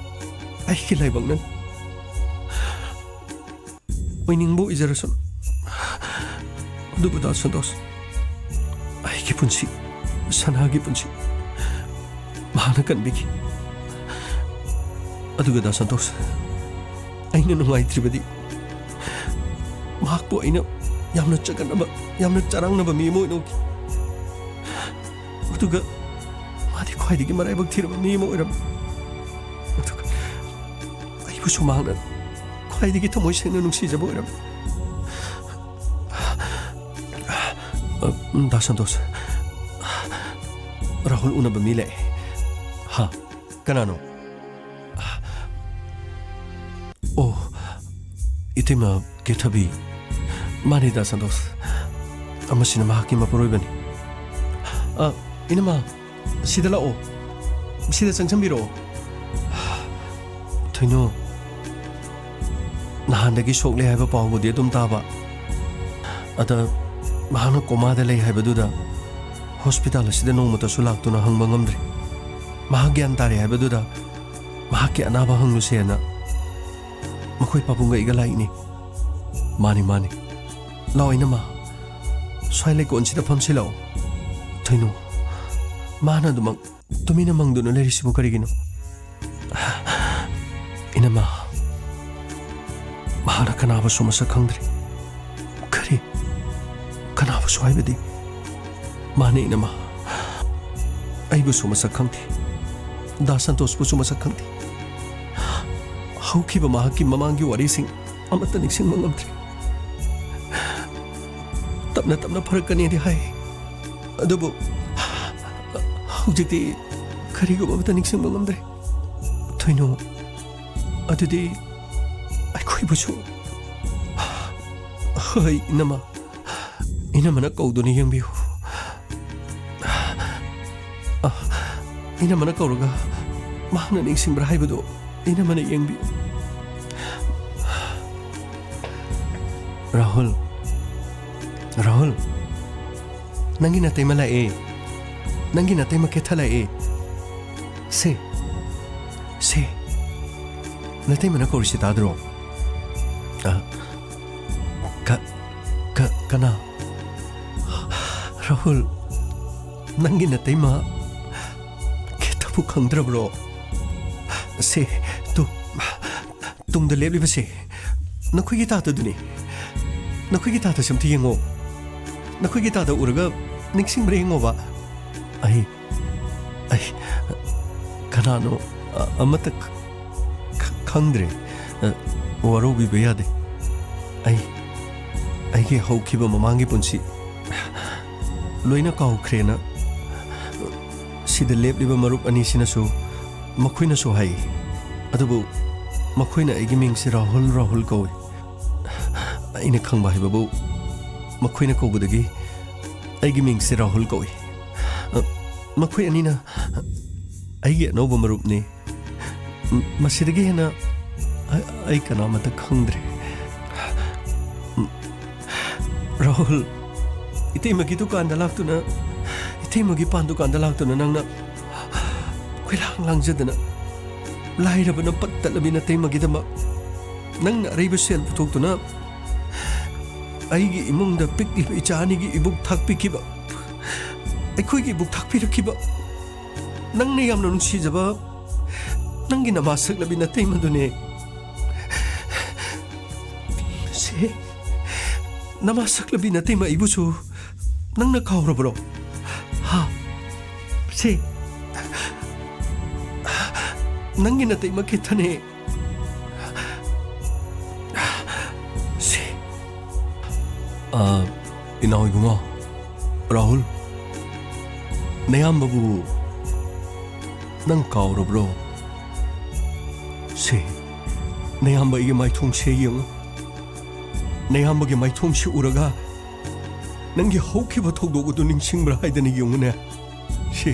ꯑꯩꯒꯤ ꯂꯥꯏꯕꯛꯅꯅꯤ꯫ ꯑꯣꯏꯅꯤꯡꯕ ꯑꯣꯏꯖꯔꯁꯅꯨ꯫ ꯑꯗꯨꯕꯨ ꯗꯥ ꯁꯟꯇꯣꯁ, ꯑꯩꯒꯤ ꯄꯨꯟꯁꯤ, ꯁꯅꯥꯒꯤ ꯄꯨꯟꯁꯤ, ꯃꯍꯥꯛꯅ ꯀꯟꯕꯤꯈꯤ꯫ ꯑꯗꯨꯒ ꯗꯥ ꯁꯟꯇꯣꯁ, ꯑꯩꯅ ꯅꯨꯡꯉꯥꯏꯇ꯭ꯔꯤꯕꯗꯤ ꯃꯍꯥꯛꯄꯨ ꯑꯩꯅ ꯌꯥꯝꯅ ꯆꯒꯠꯅꯕ, ꯌꯥꯝꯅ ꯆꯔꯥꯡꯅꯕ ꯃꯤ ꯑꯃ ꯑꯣꯏꯅ ꯎꯈꯤ꯫ ꯑꯗꯨꯒ ꯃꯥꯗꯤ ꯈ꯭ꯋꯥꯏꯗꯒꯤ ꯃꯔꯥꯏꯕꯛ ꯊꯤꯔꯕ ꯃꯤ ꯑꯃ ꯑꯣꯏꯔꯝꯃꯤ꯫ ꯑꯗꯨꯒ ꯑꯩꯕꯨꯁꯨ ꯃꯍꯥꯛꯅ ꯈ꯭ꯋꯥꯏꯗꯒꯤ ꯊꯃꯣꯏ ꯁꯦꯡꯅ ꯅꯨꯡꯁꯤꯖꯕ ꯑꯣꯏꯔꯝꯃꯤ꯫ ꯑ, ꯗꯥ ꯁꯟꯇꯣꯁ, ꯔꯥꯍꯨꯜ ꯎꯅꯕ ꯃꯤ ꯂꯥꯛꯑꯦ꯫ ꯍꯥ? ꯀꯅꯥꯅꯣ? ꯑꯣ, ꯏꯇꯩꯃ ꯀꯦꯊꯕꯤ꯫ ꯃꯥꯅꯤ, ꯗꯥ ꯁꯟꯇꯣꯁ꯫ ꯃꯁꯤꯅ ꯃꯍꯥꯛꯀꯤ ꯃꯄꯨꯔꯣꯏꯕꯅꯤ꯫ ꯑ, ꯏꯅꯝꯃ, ꯁꯤꯗ ꯂꯥꯛꯑꯣ꯫ ꯁꯤꯗ ꯆꯪꯁꯟꯕꯤꯔꯛꯑꯣ꯫ ꯊꯣꯏꯅꯣ, ꯅꯍꯥꯟꯗꯒꯤ ꯁꯣꯛꯂꯦ ꯍꯥꯏꯕ ꯄꯥꯎꯕꯨꯗꯤ ꯑꯗꯨꯝ ꯇꯥꯕ꯫ ꯑꯗ ꯃꯍꯥꯛꯅ ꯀꯣꯃꯥꯗ ꯂꯩ ꯍꯥꯏꯕꯗꯨꯗ ꯍꯣꯁꯄꯤꯇꯥꯜ ꯑꯁꯤꯗ ꯅꯣꯡꯃꯇꯁꯨ ꯂꯥꯛꯇꯨꯅ ꯍꯪꯕ ꯉꯝꯗ꯭ꯔꯤ꯫ ꯃꯍꯥꯛ ꯒ꯭ꯌꯥꯟ ꯇꯥꯔꯦ ꯍꯥꯏꯕꯗꯨꯗ ꯃꯍꯥꯛꯀꯤ ꯑꯅꯥꯕ ꯍꯪꯂꯨꯁꯦꯅ ꯃꯈꯣꯏ ꯄꯥꯕꯨꯡꯒ ꯑꯩꯒ ꯂꯥꯛꯏꯅꯤ꯫ ꯃꯥꯅꯤ, ꯃꯥꯅꯤ꯫ ꯂꯥꯛꯑꯣ, ꯏꯅꯝꯃ꯫ ꯁ꯭ꯋꯥꯏ ꯂꯩꯀꯣꯜꯁꯤꯗ ꯐꯝꯁꯤ ꯂꯥꯛꯑꯣ꯫ ꯊꯣꯏꯅꯨ, ꯃꯥꯅ ꯑꯗꯨꯃꯛ ꯇꯨꯃꯤꯟꯅ ꯃꯪꯗꯨꯅ ꯂꯩꯔꯤꯁꯤꯕꯨ ꯀꯔꯤꯒꯤꯅꯣ? ꯏꯅꯝꯃ, ꯃꯍꯥꯛꯅ ꯀꯅꯥꯕꯨꯁꯨ ꯃꯁꯛ ꯈꯪꯗ꯭ꯔꯤ꯫ ꯀꯔꯤ? ꯀꯅꯥꯕꯨꯁꯨ ꯍꯥꯏꯕꯗꯤ? ꯃꯥꯅꯦ, ꯏꯅꯝꯃ꯫ ꯑꯩꯕꯨꯁꯨ ꯃꯁꯛ ꯈꯪꯗꯦ꯫ ꯗꯥ ꯁꯟꯇꯣꯁꯄꯨꯁꯨ ꯃꯁꯛ ꯈꯪꯗꯦ꯫ ꯍꯧꯈꯤꯕ ꯃꯍꯥꯛꯀꯤ ꯃꯃꯥꯡꯒꯤ ꯋꯥꯔꯤꯁꯤꯡ ꯑꯃꯠꯇ ꯅꯤꯡꯁꯤꯡꯕ ꯉꯝꯗ꯭ꯔꯦ꯫ ꯇꯞꯅ ꯇꯞꯅ ꯐꯔꯛꯀꯅꯤꯗꯤ ꯍꯥꯏ, ꯑꯗꯨꯕꯨ ꯍꯧꯖꯤꯛꯇꯤ ꯀꯔꯤꯒꯨꯝꯕ ꯑꯃꯠꯇ ꯅꯤꯡꯁꯤꯡꯕ ꯉꯝꯗ꯭ꯔꯦ꯫ ꯊꯣꯏꯅꯨ, ꯑꯗꯨꯗꯤ ꯑꯩꯈꯣꯏꯕꯨꯁꯨ꯫ ꯍꯣꯏ, ꯏꯅꯝꯃ꯫ ꯏꯅꯝꯃꯅ ꯀꯧꯗꯨꯅ ꯌꯦꯡꯕꯤꯌꯨ꯫ ꯑ, ꯏꯅꯝꯃꯅ ꯀꯧꯔꯒ ꯃꯍꯥꯛꯅ ꯅꯤꯡꯁꯤꯡꯕ꯭ꯔꯥ ꯍꯥꯏꯕꯗꯨ ꯏꯅꯝꯃꯅ ꯌꯦꯡꯕꯤꯌꯨ꯫ ꯔꯥꯍꯨꯜ, ꯔꯥꯍꯨꯜ, ꯅꯪꯒꯤ ꯅꯇꯩꯃ ꯂꯥꯛꯑꯦ꯫ ꯅꯪꯒꯤ ꯅꯇꯩꯃ ꯀꯦꯊ ꯂꯥꯛꯑꯦ꯫ ꯁꯦ, ꯁꯦ, ꯅꯇꯩꯃꯅ ꯀꯧꯔꯤꯁꯤ ꯇꯥꯗ꯭ꯔꯣ? ꯑ, ꯀ-, ꯀ-, ꯀꯅꯥ? ꯔꯥꯍꯨꯜ, ꯅꯪꯒꯤ ꯅꯇꯩꯃ ꯀꯦꯊꯕꯨ ꯈꯪꯗ꯭ꯔꯕ꯭ꯔꯣ? ꯁꯦ, ꯇꯨ, ꯇꯨꯡꯗ ꯂꯦꯞꯂꯤꯕꯁꯦ ꯅꯈꯣꯏꯒꯤ ꯇꯥꯇꯗꯨꯅꯤ꯫ ꯅꯈꯣꯏꯒꯤ ꯇꯥꯇꯁꯦ ꯑꯝꯇ ꯌꯦꯡꯉꯣ꯫ ꯅꯈꯣꯏꯒꯤ ꯇꯥꯇ ꯎꯔꯒ ꯅꯤꯡꯁꯤꯡꯕ꯭ꯔꯥ ꯌꯦꯡꯉꯣꯕ꯫ ꯑꯩ, ꯑꯩ ꯀꯅꯥꯅꯣ? ꯑ-, ꯑꯃꯠꯇ ꯈ-, ꯈ-, ꯈꯪꯗ꯭ꯔꯦ꯫ ꯑ, ꯋꯥꯔꯧꯕꯤꯕ ꯌꯥꯗꯦ꯫ ꯑꯩ, ꯑꯩꯒꯤ ꯍꯧꯈꯤꯕ ꯃꯃꯥꯡꯒꯤ ꯄꯨꯟꯁꯤ ꯂꯣꯏꯅ ꯀꯥꯎꯈ꯭ꯔꯦꯅ ꯁꯤꯗ ꯂꯦꯞꯂꯤꯕ ꯃꯔꯨꯞ ꯑꯅꯤꯁꯤꯅꯁꯨ, ꯃꯈꯣꯏꯅꯁꯨ ꯍꯥꯏ꯫ ꯑꯗꯨꯕꯨ ꯃꯈꯣꯏꯅ ꯑꯩꯒꯤ ꯃꯤꯡꯁꯤ ꯔꯥꯍꯨꯜ, ꯔꯥꯍꯨꯜ ꯀꯧꯏ꯫ ꯑꯩꯅ ꯈꯪꯕ ꯍꯥꯏꯕꯕꯨ ꯃꯈꯣꯏꯅ ꯀꯧꯕꯗꯒꯤ ꯑꯩꯒꯤ ꯃꯤꯡꯁꯤ ꯔꯥꯍꯨꯜ ꯀꯧꯏ꯫ ꯑ, ꯃꯈꯣꯏ ꯑꯅꯤꯅ ꯑꯩꯒꯤ ꯑꯅꯧꯕ ꯃꯔꯨꯞꯅꯤ꯫ ꯃ-, ꯃꯁꯤꯗꯒꯤ ꯍꯦꯟꯅ ꯑ-, ꯑꯩ ꯀꯅꯥꯃꯠꯇ ꯈꯪꯗ꯭ꯔꯦ꯫ ꯔꯥꯍꯨꯜ, ꯏꯇꯩꯃꯒꯤ ꯗꯨꯀꯥꯟꯗ ꯂꯥꯛꯇꯨꯅ, ꯏꯇꯩꯃꯒꯤ ꯄꯥꯟ ꯗꯨꯀꯥꯟꯗ ꯂꯥꯛꯇꯨꯅ ꯅꯪꯅ ꯀꯣꯏꯂꯥꯡ ꯂꯥꯡꯖꯗꯅ ꯂꯥꯏꯔꯕꯅ ꯄꯠ ꯇꯠꯂꯕꯤ ꯅꯇꯩꯃꯒꯤꯗꯃꯛ ꯅꯪꯅ ꯑꯔꯩꯕ ꯁꯦꯜ ꯄꯨꯊꯣꯛꯇꯨꯅ ꯑꯩꯒꯤ ꯏꯃꯨꯡꯗ ꯄꯤꯛꯂꯤꯕ ꯏꯆꯥ ꯑꯅꯤꯒꯤ ꯏꯕꯨꯛ ꯊꯥꯛꯄꯤꯈꯤꯕ, ꯑꯩꯈꯣꯏꯒꯤ ꯏꯕꯨꯛ ꯊꯥꯛꯄꯤꯔꯛꯈꯤꯕ, ꯅꯪꯅ ꯌꯥꯝꯅ ꯅꯨꯡꯁꯤꯖꯕ ꯅꯪꯒꯤ ꯅꯃꯥ ꯁꯛꯂꯕꯤ ꯅꯇꯩꯃꯗꯨꯅꯦ꯫ ꯁꯦ, ꯅꯃꯥ ꯁꯛꯂꯕꯤ ꯅꯇꯩꯃ ꯑꯩꯕꯨꯁꯨ ꯅꯪꯅ ꯀꯥꯎꯔꯕ꯭ꯔꯣ? ꯍꯥ? ꯁꯦ, ꯅꯪꯒꯤ ꯅꯇꯩꯃ ꯈꯤꯇꯅꯦ꯫ ꯁꯦ꯫ ꯑ, ꯏꯅꯥꯎ ꯏꯕꯨꯡꯉꯣ, ꯔꯥꯍꯨꯜ, ꯅꯌꯥꯝꯕꯕꯨ ꯅꯪ ꯀꯥꯎꯔꯕ꯭ꯔꯣ? ꯁꯦ, ꯅꯌꯥꯝꯕ ꯑꯩꯒꯤ ꯃꯥꯏꯊꯣꯡꯁꯦ ꯌꯦꯡꯉꯨ꯫ ꯅꯌꯥꯝꯕꯒꯤ ꯃꯥꯏꯊꯣꯡꯁꯤ ꯎꯔꯒ ꯅꯪꯒꯤ ꯍꯧꯈꯤꯕ ꯊꯧꯗꯣꯛ ꯑꯗꯨ ꯅꯤꯡꯁꯤꯡꯕ꯭ꯔꯥ ꯍꯥꯏꯗꯅ ꯌꯦꯡꯉꯨꯅꯦ꯫ ꯁꯤ,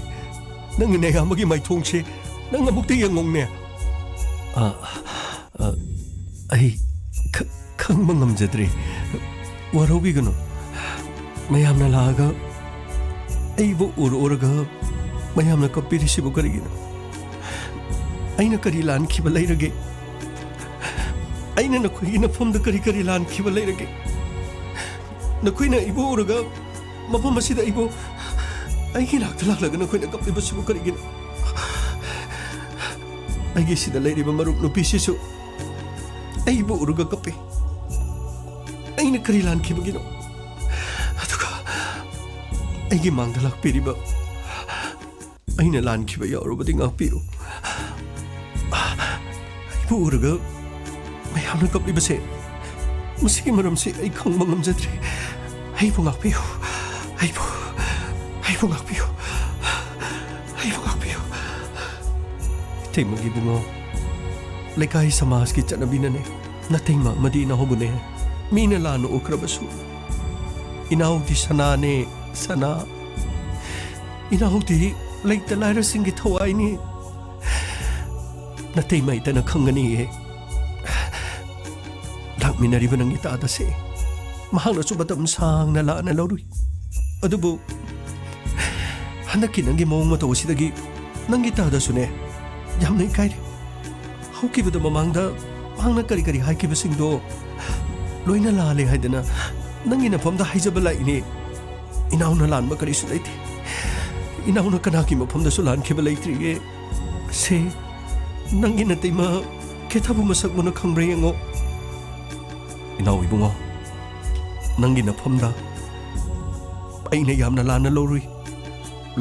ꯅꯪꯒꯤ ꯅꯌꯥꯝꯕꯒꯤ ꯃꯥꯏꯊꯣꯡꯁꯤ ꯅꯪ ꯑꯃꯨꯛꯇ ꯌꯦꯡꯉꯨꯅꯦ꯫ ꯑ, ꯑ, ꯑꯩ ꯈ-, ꯈꯪꯕ ꯉꯝꯖꯗ꯭ꯔꯦ꯫ ꯋꯥꯔꯧꯕꯤꯒꯅꯨ꯫ ꯃꯌꯥꯝꯅ ꯂꯥꯛꯑꯒ ꯑꯩꯕꯨ ꯎꯔ ꯎꯔꯒ ꯃꯌꯥꯝꯅ ꯀꯞꯄꯤꯔꯤꯁꯤꯕꯨ ꯀꯔꯤꯒꯤꯅꯣ? ꯑꯩꯅ ꯀꯔꯤ ꯂꯥꯟꯈꯤꯕ ꯂꯩꯔꯒꯦ? ꯑꯩꯅ ꯅꯈꯣꯏꯒꯤ ꯅꯐꯝꯗ ꯀꯔꯤ ꯀꯔꯤ ꯂꯥꯟꯈꯤꯕ ꯂꯩꯔꯒꯦ? ꯅꯈꯣꯏꯅ ꯑꯩꯕꯨ ꯎꯔꯒ ꯃꯐꯝ ꯑꯁꯤꯗ ꯑꯩꯕꯨ, ꯑꯩꯒꯤ ꯅꯥꯛꯇ ꯂꯥꯛꯂꯒ ꯅꯈꯣꯏꯅ ꯀꯞꯂꯤꯕꯁꯤꯕꯨ ꯀꯔꯤꯒꯤꯅꯣ? ꯑꯩꯒꯤ ꯁꯤꯗ ꯂꯩꯔꯤꯕ ꯃꯔꯨꯞ ꯅꯨꯄꯤꯁꯤꯁꯨ ꯑꯩꯕꯨ ꯎꯔꯒ ꯀꯞꯄꯤ꯫ ꯑꯩꯅ ꯀꯔꯤ ꯂꯥꯟꯈꯤꯕꯒꯤꯅꯣ? ꯑꯗꯨꯒ ꯑꯩꯒꯤ ꯃꯥꯡꯗ ꯂꯥꯛꯄꯤꯔꯤꯕ ꯑꯩꯅ ꯂꯥꯟꯈꯤꯕ ꯌꯥꯎꯔꯕꯗꯤ ꯉꯥꯛꯄꯤꯌꯨ꯫ ꯑꯩꯕꯨ ꯎꯔꯒ ꯃꯌꯥꯝꯅ ꯀꯞꯂꯤꯕꯁꯦ, ꯃꯁꯤꯒꯤ ꯃꯔꯝꯁꯤ ꯑꯩ ꯈꯪꯕ ꯉꯝꯖꯗ꯭ꯔꯦ꯫ ꯑꯩꯕꯨ ꯉꯥꯛꯄꯤꯌꯨ꯫ ꯑꯩꯕꯨ, ꯑꯩꯕꯨ ꯉꯥꯛꯄꯤꯌꯨ꯫ ꯑꯩꯕꯨ ꯉꯥꯛꯄꯤꯌꯨ꯫ ꯏꯇꯩꯃꯒꯤ ꯏꯕꯨꯡꯉꯣ, ꯂꯩꯀꯥꯏ ꯁꯃꯥꯖꯀꯤ ꯆꯠꯅꯕꯤꯅꯅꯦ, ꯅꯇꯩꯃ ꯑꯃꯗꯤ ꯏꯅꯥꯎꯕꯨꯅꯦ ꯃꯤꯅ ꯂꯥꯟꯅ ꯎꯈ꯭ꯔꯕꯁꯨ, ꯏꯅꯥꯎꯗꯤ ꯁꯅꯥꯅꯦ, ꯁꯅꯥ꯫ ꯏꯅꯥꯎꯗꯤ ꯂꯩꯇ ꯂꯥꯏꯔꯁꯤꯡꯒꯤ ꯊꯋꯥꯏꯅꯤ꯫ ꯅꯇꯩꯃ ꯏꯇꯅ ꯈꯪꯒꯅꯤꯌꯦ꯫ ꯂꯥꯛꯃꯤꯟꯅꯔꯤꯕ ꯅꯪꯒꯤ ꯇꯥꯗꯁꯦ ꯃꯍꯥꯛꯅꯁꯨ ꯃꯇꯝ ꯁꯥꯡꯅ ꯂꯥꯟꯅ ꯂꯧꯔꯨꯏ꯫ ꯑꯗꯨꯕꯨ ꯍꯟꯗꯛꯀꯤ ꯅꯪꯒꯤ ꯃꯑꯣꯡ ꯃꯇꯧ ꯑꯁꯤꯗꯒꯤ ꯅꯪꯒꯤ ꯇꯥꯗꯁꯨꯅꯦ ꯌꯥꯝꯅ ꯏꯀꯥꯏꯔꯦ꯫ ꯊꯣꯛꯈꯤꯕꯗ ꯃꯃꯥꯡꯗ ꯃꯍꯥꯛꯅ ꯀꯔꯤ ꯀꯔꯤ ꯍꯥꯏꯈꯤꯕꯁꯤꯡꯗꯣ ꯂꯣꯏꯅ ꯂꯥꯜꯂꯦ ꯍꯥꯏꯗꯅ ꯅꯪꯒꯤ ꯅꯐꯝꯗ ꯍꯥꯏꯖꯕ ꯂꯥꯛꯏꯅꯦ꯫ ꯏꯅꯥꯎꯅ ꯂꯥꯟꯕ ꯀꯔꯤꯁꯨ ꯂꯩꯇꯦ꯫ ꯏꯅꯥꯎꯅ ꯀꯅꯥꯒꯤ ꯃꯐꯝꯗꯁꯨ ꯂꯥꯟꯈꯤꯕ ꯂꯩꯇ꯭ꯔꯤꯌꯦ꯫ ꯁꯦ, ꯅꯪꯒꯤ ꯅꯇꯩꯃ ꯀꯦꯊꯕꯨ ꯃꯁꯛ ꯃꯨꯟꯅ ꯈꯪꯕ꯭ꯔꯥ ꯌꯦꯡꯉꯣ꯫ ꯏꯅꯥꯎ ꯏꯕꯨꯡꯉꯣ, ꯅꯪꯒꯤ ꯅꯐꯝꯗ ꯑꯩꯅ ꯌꯥꯝꯅ ꯂꯥꯟꯅ ꯂꯧꯔꯨꯏ꯫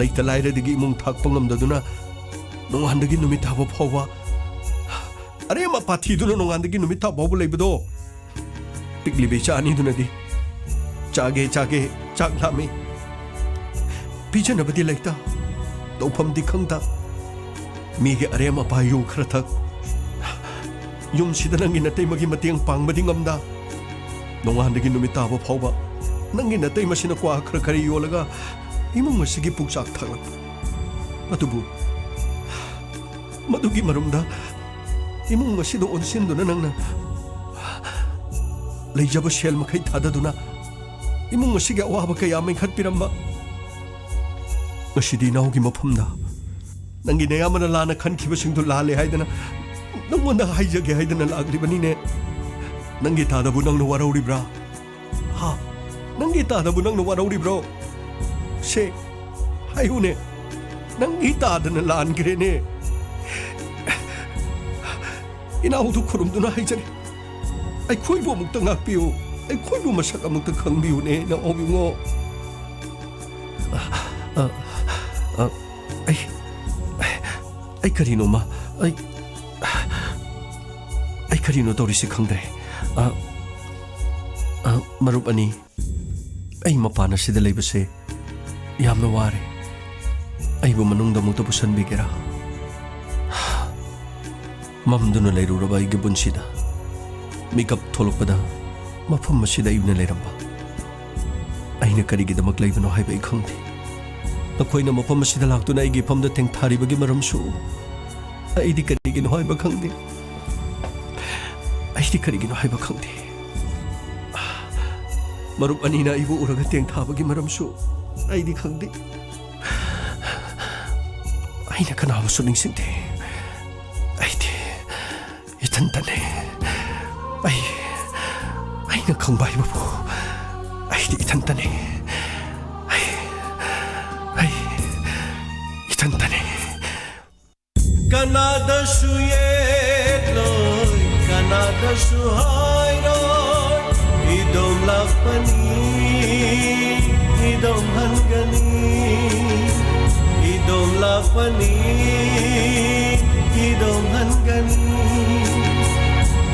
ꯂꯩꯇ ꯂꯥꯏꯔꯗꯒꯤ ꯏꯃꯨꯡ ꯊꯥꯛꯄ ꯉꯝꯗꯗꯨꯅ ꯅꯣꯡꯉꯥꯟꯗꯒꯤ ꯅꯨꯃꯤꯠ ꯇꯥꯕ ꯐꯥꯎꯕ ꯑꯔꯦꯝ ꯑꯄꯥ ꯊꯤꯗꯨꯅ ꯅꯣꯡꯉꯥꯟꯗꯒꯤ ꯅꯨꯃꯤꯠ ꯇꯥꯕ ꯐꯥꯎꯕ ꯂꯩꯕꯗꯣ꯫ ꯄꯤꯛꯂꯤꯕ ꯏꯆꯥ ꯑꯅꯤꯗꯨꯅꯗꯤ ꯆꯥꯒꯦ ꯆꯥꯒꯦ ꯆꯥꯛ ꯂꯥꯝꯃꯤ, ꯄꯤꯖꯅꯕꯗꯤ ꯂꯩꯇ, ꯇꯧꯐꯝꯗꯤ ꯈꯪꯗ, ꯃꯤꯒꯤ ꯑꯔꯦꯝ ꯑꯄꯥ ꯌꯨ ꯈꯔ ꯊꯛ, ꯌꯨꯝꯁꯤꯗ ꯅꯪꯒꯤ ꯅꯇꯩꯃꯒꯤ ꯃꯇꯦꯡ ꯄꯥꯡꯕꯗꯤ ꯉꯝꯗ, ꯅꯣꯡꯉꯥꯟꯗꯒꯤ ꯅꯨꯃꯤꯠ ꯇꯥꯕ ꯐꯥꯎꯕ ꯅꯪꯒꯤ ꯅꯇꯩꯃꯁꯤꯅ ꯀ꯭ꯋꯥ ꯈꯔ ꯈꯔ ꯌꯣꯜꯂꯒ ꯏꯃꯨꯡ ꯑꯁꯤꯒꯤ ꯄꯨꯛꯆꯥꯛ ꯊꯥꯛꯂꯛꯄ꯫ ꯑꯗꯨꯕꯨ ꯃꯗꯨꯒꯤ ꯃꯔꯨꯝꯗ ꯏꯃꯨꯡ ꯑꯁꯤꯗ ꯑꯣꯟꯁꯤꯟꯗꯨꯅ ꯅꯪꯅ ꯂꯩꯖꯕ ꯁꯦꯜ ꯃꯈꯩ ꯊꯥꯗꯗꯨꯅ ꯏꯃꯨꯡ ꯑꯁꯤꯒꯤ ꯑꯋꯥꯕ ꯀꯌꯥ ꯃꯦꯟꯈꯠꯄꯤꯔꯝꯕ꯫ ꯉꯁꯤꯗꯤ ꯏꯅꯥꯎꯒꯤ ꯃꯐꯝꯗ ꯅꯪꯒꯤ ꯅꯌꯥꯝꯕꯅ ꯂꯥꯟꯅ ꯈꯟꯈꯤꯕꯁꯤꯡꯗꯨ ꯂꯥꯜꯂꯦ ꯍꯥꯏꯗꯅ ꯅꯪꯉꯣꯟꯗ ꯍꯥꯏꯖꯒꯦ ꯍꯥꯏꯗꯅ ꯂꯥꯛꯂꯤꯕꯅꯤꯅꯦ꯫ ꯅꯪꯒꯤ ꯇꯥꯗꯕꯨ ꯅꯪꯅ ꯋꯥꯔꯧꯔꯤꯕ꯭ꯔꯥ? ꯍꯥ? ꯅꯪꯒꯤ ꯇꯥꯗꯕꯨ ꯅꯪꯅ ꯋꯥꯔꯧꯔꯤꯕ꯭ꯔꯣ? ꯁꯦ, ꯍꯥꯏꯌꯨꯅꯦ꯫ ꯅꯪꯒꯤ ꯇꯥꯗꯅ ꯂꯥꯟꯈ꯭ꯔꯦꯅꯦ꯫ ꯏꯅꯥꯎꯗꯨ ꯈꯨꯔꯨꯝꯗꯨꯅ ꯍꯥꯏꯖꯔꯤ, ꯑꯩꯈꯣꯏꯕꯨ ꯑꯃꯨꯛꯇ ꯉꯥꯛꯄꯤꯌꯨ, ꯑꯩꯈꯣꯏꯕꯨ ꯃꯁꯛ ꯑꯃꯨꯛꯇ ꯈꯪꯕꯤꯌꯨꯅꯦ, ꯏꯅꯥꯎ ꯏꯕꯨꯡꯉꯣ꯫ ꯑ, ꯑ, ꯑꯩ, ꯑꯩ ꯀꯔꯤꯅꯣꯃ, ꯑꯩ, ꯑꯩ ꯀꯔꯤꯅꯣ ꯇꯧꯔꯤꯁꯤ ꯈꯪꯗ꯭ꯔꯦ꯫ ꯑ, ꯑ, ꯃꯔꯨꯞ ꯑꯅꯤ, ꯑꯩ ꯃꯄꯥꯟ ꯑꯁꯤꯗ ꯂꯩꯕꯁꯦ ꯌꯥꯝꯅ ꯋꯥꯔꯦ꯫ ꯑꯩꯕꯨ ꯃꯅꯨꯡꯗ ꯑꯃꯨꯛꯇ ꯄꯨꯁꯟꯕꯤꯒꯦꯔꯥ? ꯃꯝꯗꯨꯅ ꯂꯩꯔꯨꯔꯕ ꯑꯩꯒꯤ ꯄꯨꯟꯁꯤꯗ ꯃꯤꯀꯞ ꯊꯣꯛꯂꯛꯄꯗ ꯃꯐꯝ ꯑꯁꯤꯗ ꯑꯩꯅ ꯂꯩꯔꯝꯕ꯫ ꯑꯩꯅ ꯀꯔꯤꯒꯤꯗꯃꯛ ꯂꯩꯕꯅꯣ ꯍꯥꯏꯕ ꯑꯩ ꯈꯪꯗꯦ꯫ ꯅꯈꯣꯏꯅ ꯃꯐꯝ ꯑꯁꯤꯗ ꯂꯥꯛꯇꯨꯅ ꯑꯩꯒꯤ ꯏꯐꯝꯗ ꯊꯦꯡꯊꯔꯤꯕꯒꯤ ꯃꯔꯝꯁꯨ ꯑꯩꯗꯤ ꯀꯔꯤꯒꯤꯅꯣ ꯍꯥꯏꯕ ꯈꯪꯗꯦ꯫ ꯑꯩꯗꯤ ꯀꯔꯤꯒꯤꯅꯣ ꯍꯥꯏꯕ ꯈꯪꯗꯦ꯫ ꯃꯔꯨꯞ ꯑꯅꯤꯅ ꯑꯩꯕꯨ ꯎꯔꯒ ꯇꯦꯡꯊꯥꯕꯒꯤ ꯃꯔꯝꯁꯨ ꯑꯩꯗꯤ ꯈꯪꯗꯦ꯫ ꯑꯩꯅ ꯀꯅꯥꯕꯨꯁꯨ ꯅꯤꯡꯁꯤꯡꯗꯦ꯫ ꯑꯩꯗꯤ, ꯏꯊꯟꯇꯅꯦ꯫ ꯑꯩ, ꯑꯩꯅ ꯈꯪꯕ ꯍꯥꯏꯕꯕꯨ ꯑꯩꯗꯤ ꯏꯊꯟꯇꯅꯦ꯫ ꯑꯩ, ꯑꯩ ꯏꯊꯟꯇꯅꯦ꯫ ꯀꯅꯥꯗꯁꯨ ꯌꯦꯠꯂꯣꯏ, ꯀꯅꯥꯗꯁꯨ ꯍꯥꯏꯔꯣꯏ, ꯏꯗꯣꯝ ꯂꯥꯛꯄꯅꯤ, ꯏꯗꯣꯝ ꯍꯟꯒꯅꯤ, ꯏꯗꯣꯝ ꯂꯥꯛꯄꯅꯤ, ꯏꯗꯣꯝ ꯍꯟꯒꯅꯤ꯫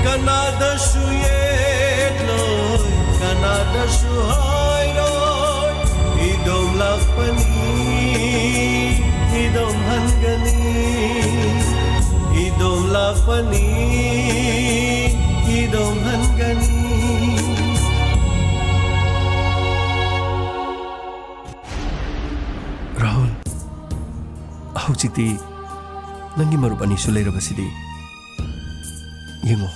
ꯀꯅꯥꯗꯁꯨ ꯌꯦꯠꯂꯣꯏ, ꯀꯅꯥꯗꯁꯨ ꯍꯥꯏꯔꯣꯏ, ꯏꯗꯣꯝ ꯂꯥꯛꯄꯅꯤ, ꯏꯗꯣꯝ ꯍꯟꯒꯅꯤ, ꯏꯗꯣꯝ ꯂꯥꯛꯄꯅꯤ, ꯏꯗꯣꯝ ꯍꯟꯒꯅꯤ꯫ ꯔꯥꯍꯨꯜ, ꯍꯧꯖꯤꯛꯇꯤ ꯅꯪꯒꯤ ꯃꯔꯨꯞ ꯑꯅꯤꯁꯨ ꯂꯩꯔꯕꯁꯤꯗꯤ꯫ ꯌꯦꯡꯉꯣ,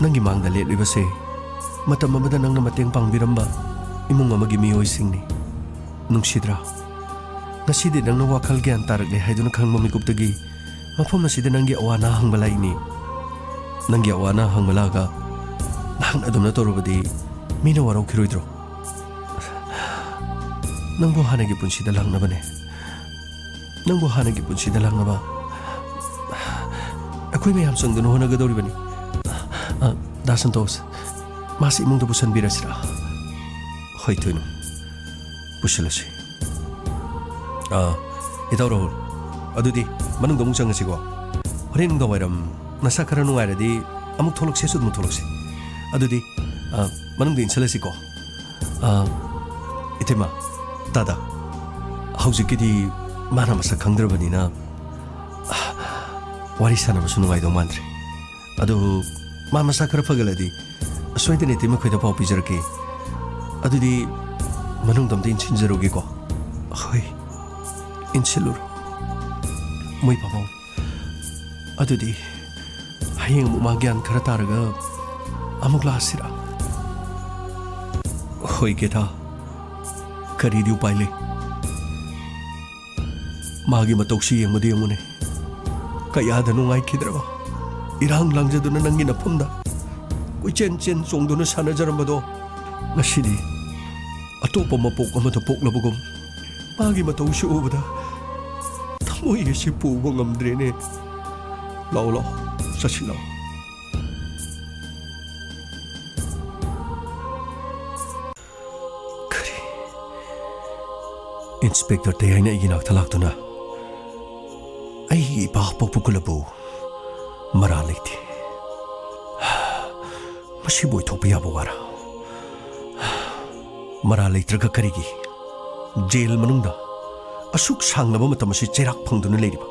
ꯅꯪꯒꯤ ꯃꯥꯡꯗ ꯂꯦꯞꯂꯤꯕꯁꯦ ꯃꯇꯝ ꯑꯃꯗ ꯅꯪꯅ ꯃꯇꯦꯡ ꯄꯥꯡꯕꯤꯔꯝꯕ ꯏꯃꯨꯡ ꯑꯃꯒꯤ ꯃꯤꯑꯣꯏꯁꯤꯡꯅꯤ꯫ ꯅꯨꯡꯁꯤꯗ꯭ꯔꯥ? ꯉꯁꯤꯗꯤ ꯅꯪꯅ ꯋꯥꯈꯜ ꯒ꯭ꯌꯥꯟ ꯇꯥꯔꯛꯂꯦ ꯍꯥꯏꯗꯨꯅ ꯈꯪꯕ ꯃꯤꯀꯨꯞꯇꯒꯤ ꯃꯐꯝ ꯑꯁꯤꯗ ꯅꯪꯒꯤ ꯑꯋꯥ ꯑꯅꯥ ꯍꯪꯕ ꯂꯥꯛꯏꯅꯤ꯫ ꯅꯪꯒꯤ ꯑꯋꯥ ꯑꯅꯥ ꯍꯪꯕ ꯂꯥꯛꯑꯒ ꯅꯍꯥꯛꯅ ꯑꯗꯨꯝꯅ ꯇꯧꯔꯕꯗꯤ ꯃꯤꯅ ꯋꯥꯔꯧꯈꯤꯔꯣꯏꯗ꯭ꯔꯣ? ꯅꯪꯕꯨ ꯍꯥꯟꯅꯒꯤ ꯄꯨꯟꯁꯤꯗ ꯂꯥꯛꯅꯕꯅꯦ꯫ ꯅꯪꯕꯨ ꯍꯥꯟꯅꯒꯤ ꯄꯨꯟꯁꯤꯗ ꯂꯥꯛꯅꯕ ꯑꯩꯈꯣꯏ ꯃꯌꯥꯝ ꯆꯪꯗꯨꯅ ꯍꯣꯠꯅꯒꯗꯧꯔꯤꯕꯅꯤ꯫ ꯑ, ꯗꯥ ꯁꯟꯇꯣꯁ, ꯃꯥꯁꯤ ꯏꯃꯨꯡꯗ ꯄꯨꯁꯟꯕꯤꯔꯁꯤꯔꯥ? ꯍꯣꯏ, ꯊꯣꯏꯅꯨ, ꯄꯨꯁꯤꯜꯂꯁꯤ꯫ ꯑ, ꯏꯇꯥꯎ ꯔꯥꯍꯨꯜ, ꯑꯗꯨꯗꯤ ꯃꯅꯨꯡꯗ ꯑꯃꯨꯛ ꯆꯪꯉꯁꯤꯀꯣ꯫ ꯍꯣꯔꯦꯟ ꯅꯨꯡꯗꯥꯡ ꯋꯥꯏꯔꯝ ꯅꯁꯥ ꯈꯔ ꯅꯨꯡꯉꯥꯏꯔꯗꯤ ꯑꯃꯨꯛ ꯊꯣꯛꯂꯛꯁꯦꯁꯨ ꯑꯗꯨꯝ ꯊꯣꯛꯂꯛꯁꯤ꯫ ꯑꯗꯨꯗꯤ, ꯑ, ꯃꯅꯨꯡꯗ ꯏꯟꯁꯤꯜꯂꯁꯤꯀꯣ꯫ ꯑ, ꯏꯇꯩꯃ, ꯇꯥꯗ, ꯍꯧꯖꯤꯛꯀꯤꯗꯤ ꯃꯥꯅ ꯃꯁꯛ ꯈꯪꯗ꯭ꯔꯕꯅꯤꯅ, ꯑ, ꯋꯥꯔꯤ ꯁꯥꯟꯅꯕꯁꯨ ꯅꯨꯡꯉꯥꯏꯗꯧ ꯃꯥꯟꯗ꯭ꯔꯦ꯫ ꯑꯗꯨ ꯃꯥ ꯃꯁꯥ ꯈꯔ ꯐꯒꯠꯂꯗꯤ ꯁꯣꯏꯗꯅ ꯏꯇꯩꯃ ꯈꯣꯏꯗ ꯄꯥꯎ ꯄꯤꯖꯔꯛꯀꯦ꯫ ꯑꯗꯨꯗꯤ ꯃꯅꯨꯡꯗ ꯑꯝꯇ ꯏꯟꯁꯤꯟꯖꯔꯨꯒꯦꯀꯣ꯫ ꯍꯣꯏ, ꯏꯟꯁꯤꯜꯂꯨꯔꯣ꯫ ꯃꯣꯏ ꯄꯥꯕꯨꯡ꯫ ꯑꯗꯨꯗꯤ ꯍꯌꯦꯡ ꯑꯃꯨꯛ ꯃꯥ ꯒ꯭ꯌꯥꯟ ꯈꯔ ꯇꯥꯔꯒ ꯑꯃꯨꯛ ꯂꯥꯛꯑꯁꯤꯔꯥ? ꯍꯣꯏ ꯀꯦꯊꯥ, ꯀꯔꯤꯗꯤ ꯎꯄꯥꯏ ꯂꯩ? ꯃꯥꯒꯤ ꯃꯇꯧꯁꯤ ꯌꯦꯡꯕꯗꯤ ꯌꯦꯡꯉꯨꯅꯦ, ꯀꯌꯥꯗ ꯅꯨꯡꯉꯥꯏꯈꯤꯗ꯭ꯔꯕ꯫ ꯏꯔꯥꯡ ꯂꯥꯡꯖꯗꯨꯅ ꯅꯪꯒꯤ ꯅꯐꯝꯗ ꯀꯣꯏꯆꯦꯟ ꯆꯦꯟ ꯆꯣꯡꯗꯨꯅ ꯁꯥꯟꯅꯖꯔꯝꯕꯗꯣ, ꯉꯁꯤꯗꯤ ꯑꯇꯣꯞꯄ ꯃꯄꯣꯛ ꯑꯃꯗ ꯄꯣꯛꯂꯕꯒꯨꯝ ꯃꯥꯒꯤ ꯃꯇꯧꯁꯤ ꯎꯕꯗ ꯊꯃꯣꯏ ꯑꯁꯤ ꯄꯨꯕ ꯉꯝꯗ꯭ꯔꯦꯅꯦ꯫ ꯂꯥꯛꯑꯣ, ꯂꯥꯛꯑꯣ, ꯆꯠꯁꯤ ꯂꯥꯛꯑꯣ꯫ ꯀꯔꯤ? ꯏꯟꯁꯄꯦꯛꯇꯔ ꯇꯌꯥꯏꯅ ꯑꯩꯒꯤ ꯅꯥꯛꯇ ꯂꯥꯛꯇꯨꯅ ꯑꯩꯒꯤ ꯏꯄꯥ ꯄꯣꯛꯄ ꯀꯨꯂꯕꯨ ꯃꯔꯥ ꯂꯩꯇꯦ꯫ ꯃꯁꯤꯕꯨ ꯑꯣꯏꯊꯣꯛꯄ ꯌꯥꯕ ꯋꯥꯔ? ꯃꯔꯥ ꯂꯩꯇ꯭ꯔꯒ ꯀꯔꯤꯒꯤ ꯖꯦꯜ ꯃꯅꯨꯡꯗ ꯑꯁꯨꯛ ꯁꯥꯡꯂꯕ ꯃꯇꯝ ꯑꯁꯤ ꯆꯩꯔꯥꯛ ꯐꯪꯗꯨꯅ ꯂꯩꯔꯤꯕ?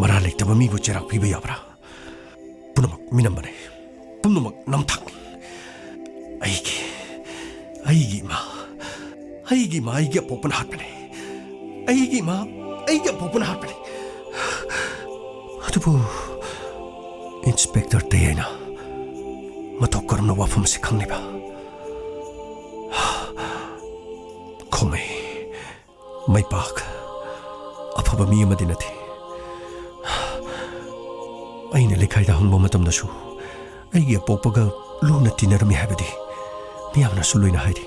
ꯃꯔꯥ ꯂꯩꯇꯕ ꯃꯤꯕꯨ ꯆꯩꯔꯥꯛ ꯄꯤꯕ ꯌꯥꯕ꯭ꯔꯥ? ꯄꯨꯝꯅꯃꯛ ꯃꯤꯅꯝꯕꯅꯤ꯫ ꯄꯨꯝꯅꯃꯛ ꯅꯝꯊꯥꯛꯅꯤ꯫ ꯑꯩꯒꯤ, ꯑꯩꯒꯤ ꯏꯃꯥ, ꯑꯩꯒꯤ ꯏꯃꯥ, ꯑꯩꯒꯤ ꯑꯄꯣꯛꯄꯅ ꯍꯥꯠꯄꯅꯤ꯫ ꯑꯩꯒꯤ ꯏꯃꯥ, ꯑꯩꯒꯤ ꯑꯄꯣꯛꯄꯅ ꯍꯥꯠꯄꯅꯤ꯫ ꯑꯗꯨꯕꯨ ꯏꯟꯁꯄꯦꯛꯇꯔ ꯇꯌꯥꯏꯅ ꯃꯇꯧ ꯀꯔꯝꯅ ꯋꯥꯐꯝ ꯑꯁꯤ ꯈꯪꯂꯤꯕ? ꯈꯣꯃꯩ, ꯃꯩꯄꯥꯛ ꯑꯐꯕ ꯃꯤ ꯑꯃꯗꯤ ꯅꯠꯇꯦ꯫ ꯑꯩꯅ ꯂꯩꯀꯥꯏꯗ ꯍꯪꯕ ꯃꯇꯝꯗꯁꯨ ꯑꯩꯒꯤ ꯑꯄꯣꯛꯄꯒ ꯂꯨꯅ ꯇꯤꯟꯅꯔꯝꯃꯤ ꯍꯥꯏꯕꯗꯤ ꯃꯤꯌꯥꯝꯅꯁꯨ ꯂꯣꯏꯅ ꯍꯥꯏꯔꯤ꯫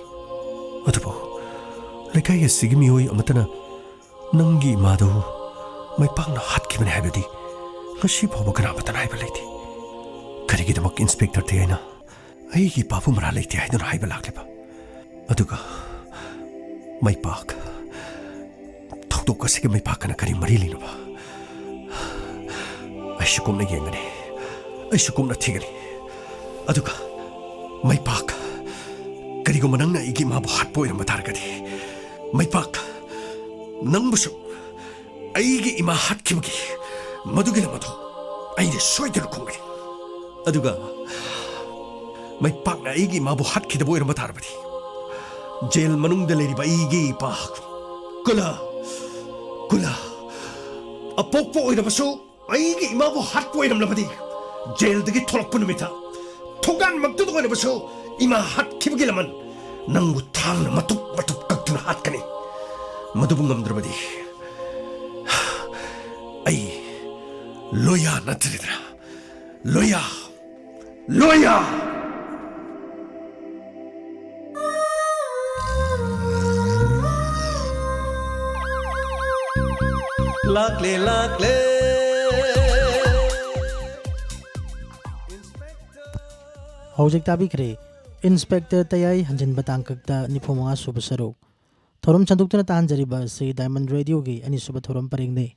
ꯑꯗꯨꯕꯨ ꯂꯩꯀꯥꯏ ꯑꯁꯤꯒꯤ ꯃꯤꯑꯣꯏ ꯑꯃꯠꯇꯅ ꯅꯪꯒꯤ ꯏꯃꯥꯗꯨ ꯃꯩꯄꯥꯛꯅ ꯍꯥꯠꯈꯤꯕꯅꯤ ꯍꯥꯏꯕꯗꯤ ꯉꯁꯤ ꯐꯥꯎꯕ ꯀꯅꯥꯃꯠꯇꯅ ꯍꯥꯏꯕ ꯂꯩꯇꯦ꯫ ꯀꯔꯤꯒꯤꯗꯃꯛ ꯏꯟꯁꯄꯦꯛꯇꯔ ꯇꯌꯥꯏꯅ ꯑꯩꯒꯤ ꯏꯄꯥꯕꯨ ꯃꯔꯥ ꯂꯩꯇꯦ ꯍꯥꯏꯗꯨꯅ ꯍꯥꯏꯕ ꯂꯥꯛꯂꯤꯕ? ꯑꯗꯨꯒ ꯃꯩꯄꯥꯛ ꯊꯧꯗꯣꯛ ꯑꯁꯤꯒ ꯃꯩꯄꯥꯛꯀꯅ ꯀꯔꯤ ꯃꯔꯤ ꯂꯩꯅꯕ? ꯑꯩꯁꯨ ꯀꯨꯞꯅ ꯌꯦꯡꯒꯅꯤ, ꯑꯩꯁꯨ ꯀꯨꯞꯅ ꯊꯤꯒꯅꯤ꯫ ꯑꯗꯨꯒ ꯃꯩꯄꯥꯛ, ꯀꯔꯤꯒꯨꯝꯕ ꯅꯪꯅ ꯑꯩꯒꯤ ꯏꯃꯥꯕꯨ ꯍꯥꯠꯄ ꯑꯣꯏꯔꯝꯕ ꯇꯥꯔꯒꯗꯤ, ꯃꯩꯄꯥꯛ, ꯅꯪꯕꯨꯁꯨ ꯑꯩꯒꯤ ꯏꯃꯥ ꯍꯥꯠꯈꯤꯕꯒꯤ ꯃꯗꯨꯒꯤ ꯂꯝ ꯑꯗꯨ ꯑꯩꯅ ꯁꯣꯏꯗꯅ ꯈꯨꯝꯒꯅꯤ꯫ ꯑꯗꯨꯒ ꯃꯩꯄꯥꯛꯅ ꯑꯩꯒꯤ ꯏꯃꯥꯕꯨ ꯍꯥꯠꯈꯤꯗꯕ ꯑꯣꯏꯔꯝꯕ ꯇꯥꯔꯕꯗꯤ, ꯖꯦꯜ ꯃꯅꯨꯡꯗ ꯂꯩꯔꯤꯕ ꯑꯩꯒꯤ ꯏꯄꯥ ꯀꯨꯂꯥ, ꯀꯨꯂꯥ, ꯑꯄꯣꯛꯄ ꯑꯣꯏꯔꯕꯁꯨ ꯑꯩꯒꯤ ꯏꯃꯥꯕꯨ ꯍꯥꯠꯄ ꯑꯣꯏꯔꯝꯂꯕꯗꯤ, ꯖꯦꯜꯗꯒꯤ ꯊꯣꯛꯂꯛꯄ ꯅꯨꯃꯤꯠꯇ ꯊꯣꯡꯒꯥꯟꯃꯛꯇꯨꯗ ꯑꯣꯏꯔꯕꯁꯨ ꯏꯃꯥ ꯍꯥꯠꯈꯤꯕꯒꯤ ꯂꯃꯟ ꯅꯪꯕꯨ ꯊꯥꯡꯅ ꯃꯇꯨꯞ ꯃꯇꯨꯞ ꯀꯛꯇꯨꯅ ꯍꯥꯠꯀꯅꯤ꯫ ꯃꯗꯨꯕꯨ ꯉꯝꯗ꯭ꯔꯕꯗꯤ ꯑꯩ ꯂꯣꯌꯥ ꯅꯠꯇ꯭ꯔꯦꯗꯅ꯫ ꯂꯣꯌꯥ! ꯂꯣꯌꯥ! ꯂꯥꯛꯂꯦ, ꯂꯥꯛꯂꯦ꯫ ꯍꯧꯖꯤꯛ ꯇꯥꯕꯤꯈ꯭ꯔꯦ ꯏꯟꯁꯄꯦꯛꯇꯔ ꯇꯌꯥꯏ ꯍꯟꯖꯤꯟꯕ ꯇꯥꯡꯀꯛꯇ ꯅꯤꯐꯨ ꯃꯉꯥ ꯁꯨꯕ ꯁꯔꯨꯛ꯫ ꯊꯧꯔꯝ ꯁꯟꯗꯣꯛꯇꯨꯅ ꯇꯥꯍꯟꯖꯔꯤꯕ ꯑꯁꯤ ꯗꯥꯏꯃꯟ ꯔꯦꯗꯤꯑꯣꯒꯤ ꯑꯅꯤꯁꯨꯕ ꯊꯧꯔꯝ ꯄꯔꯦꯡꯅꯤ꯫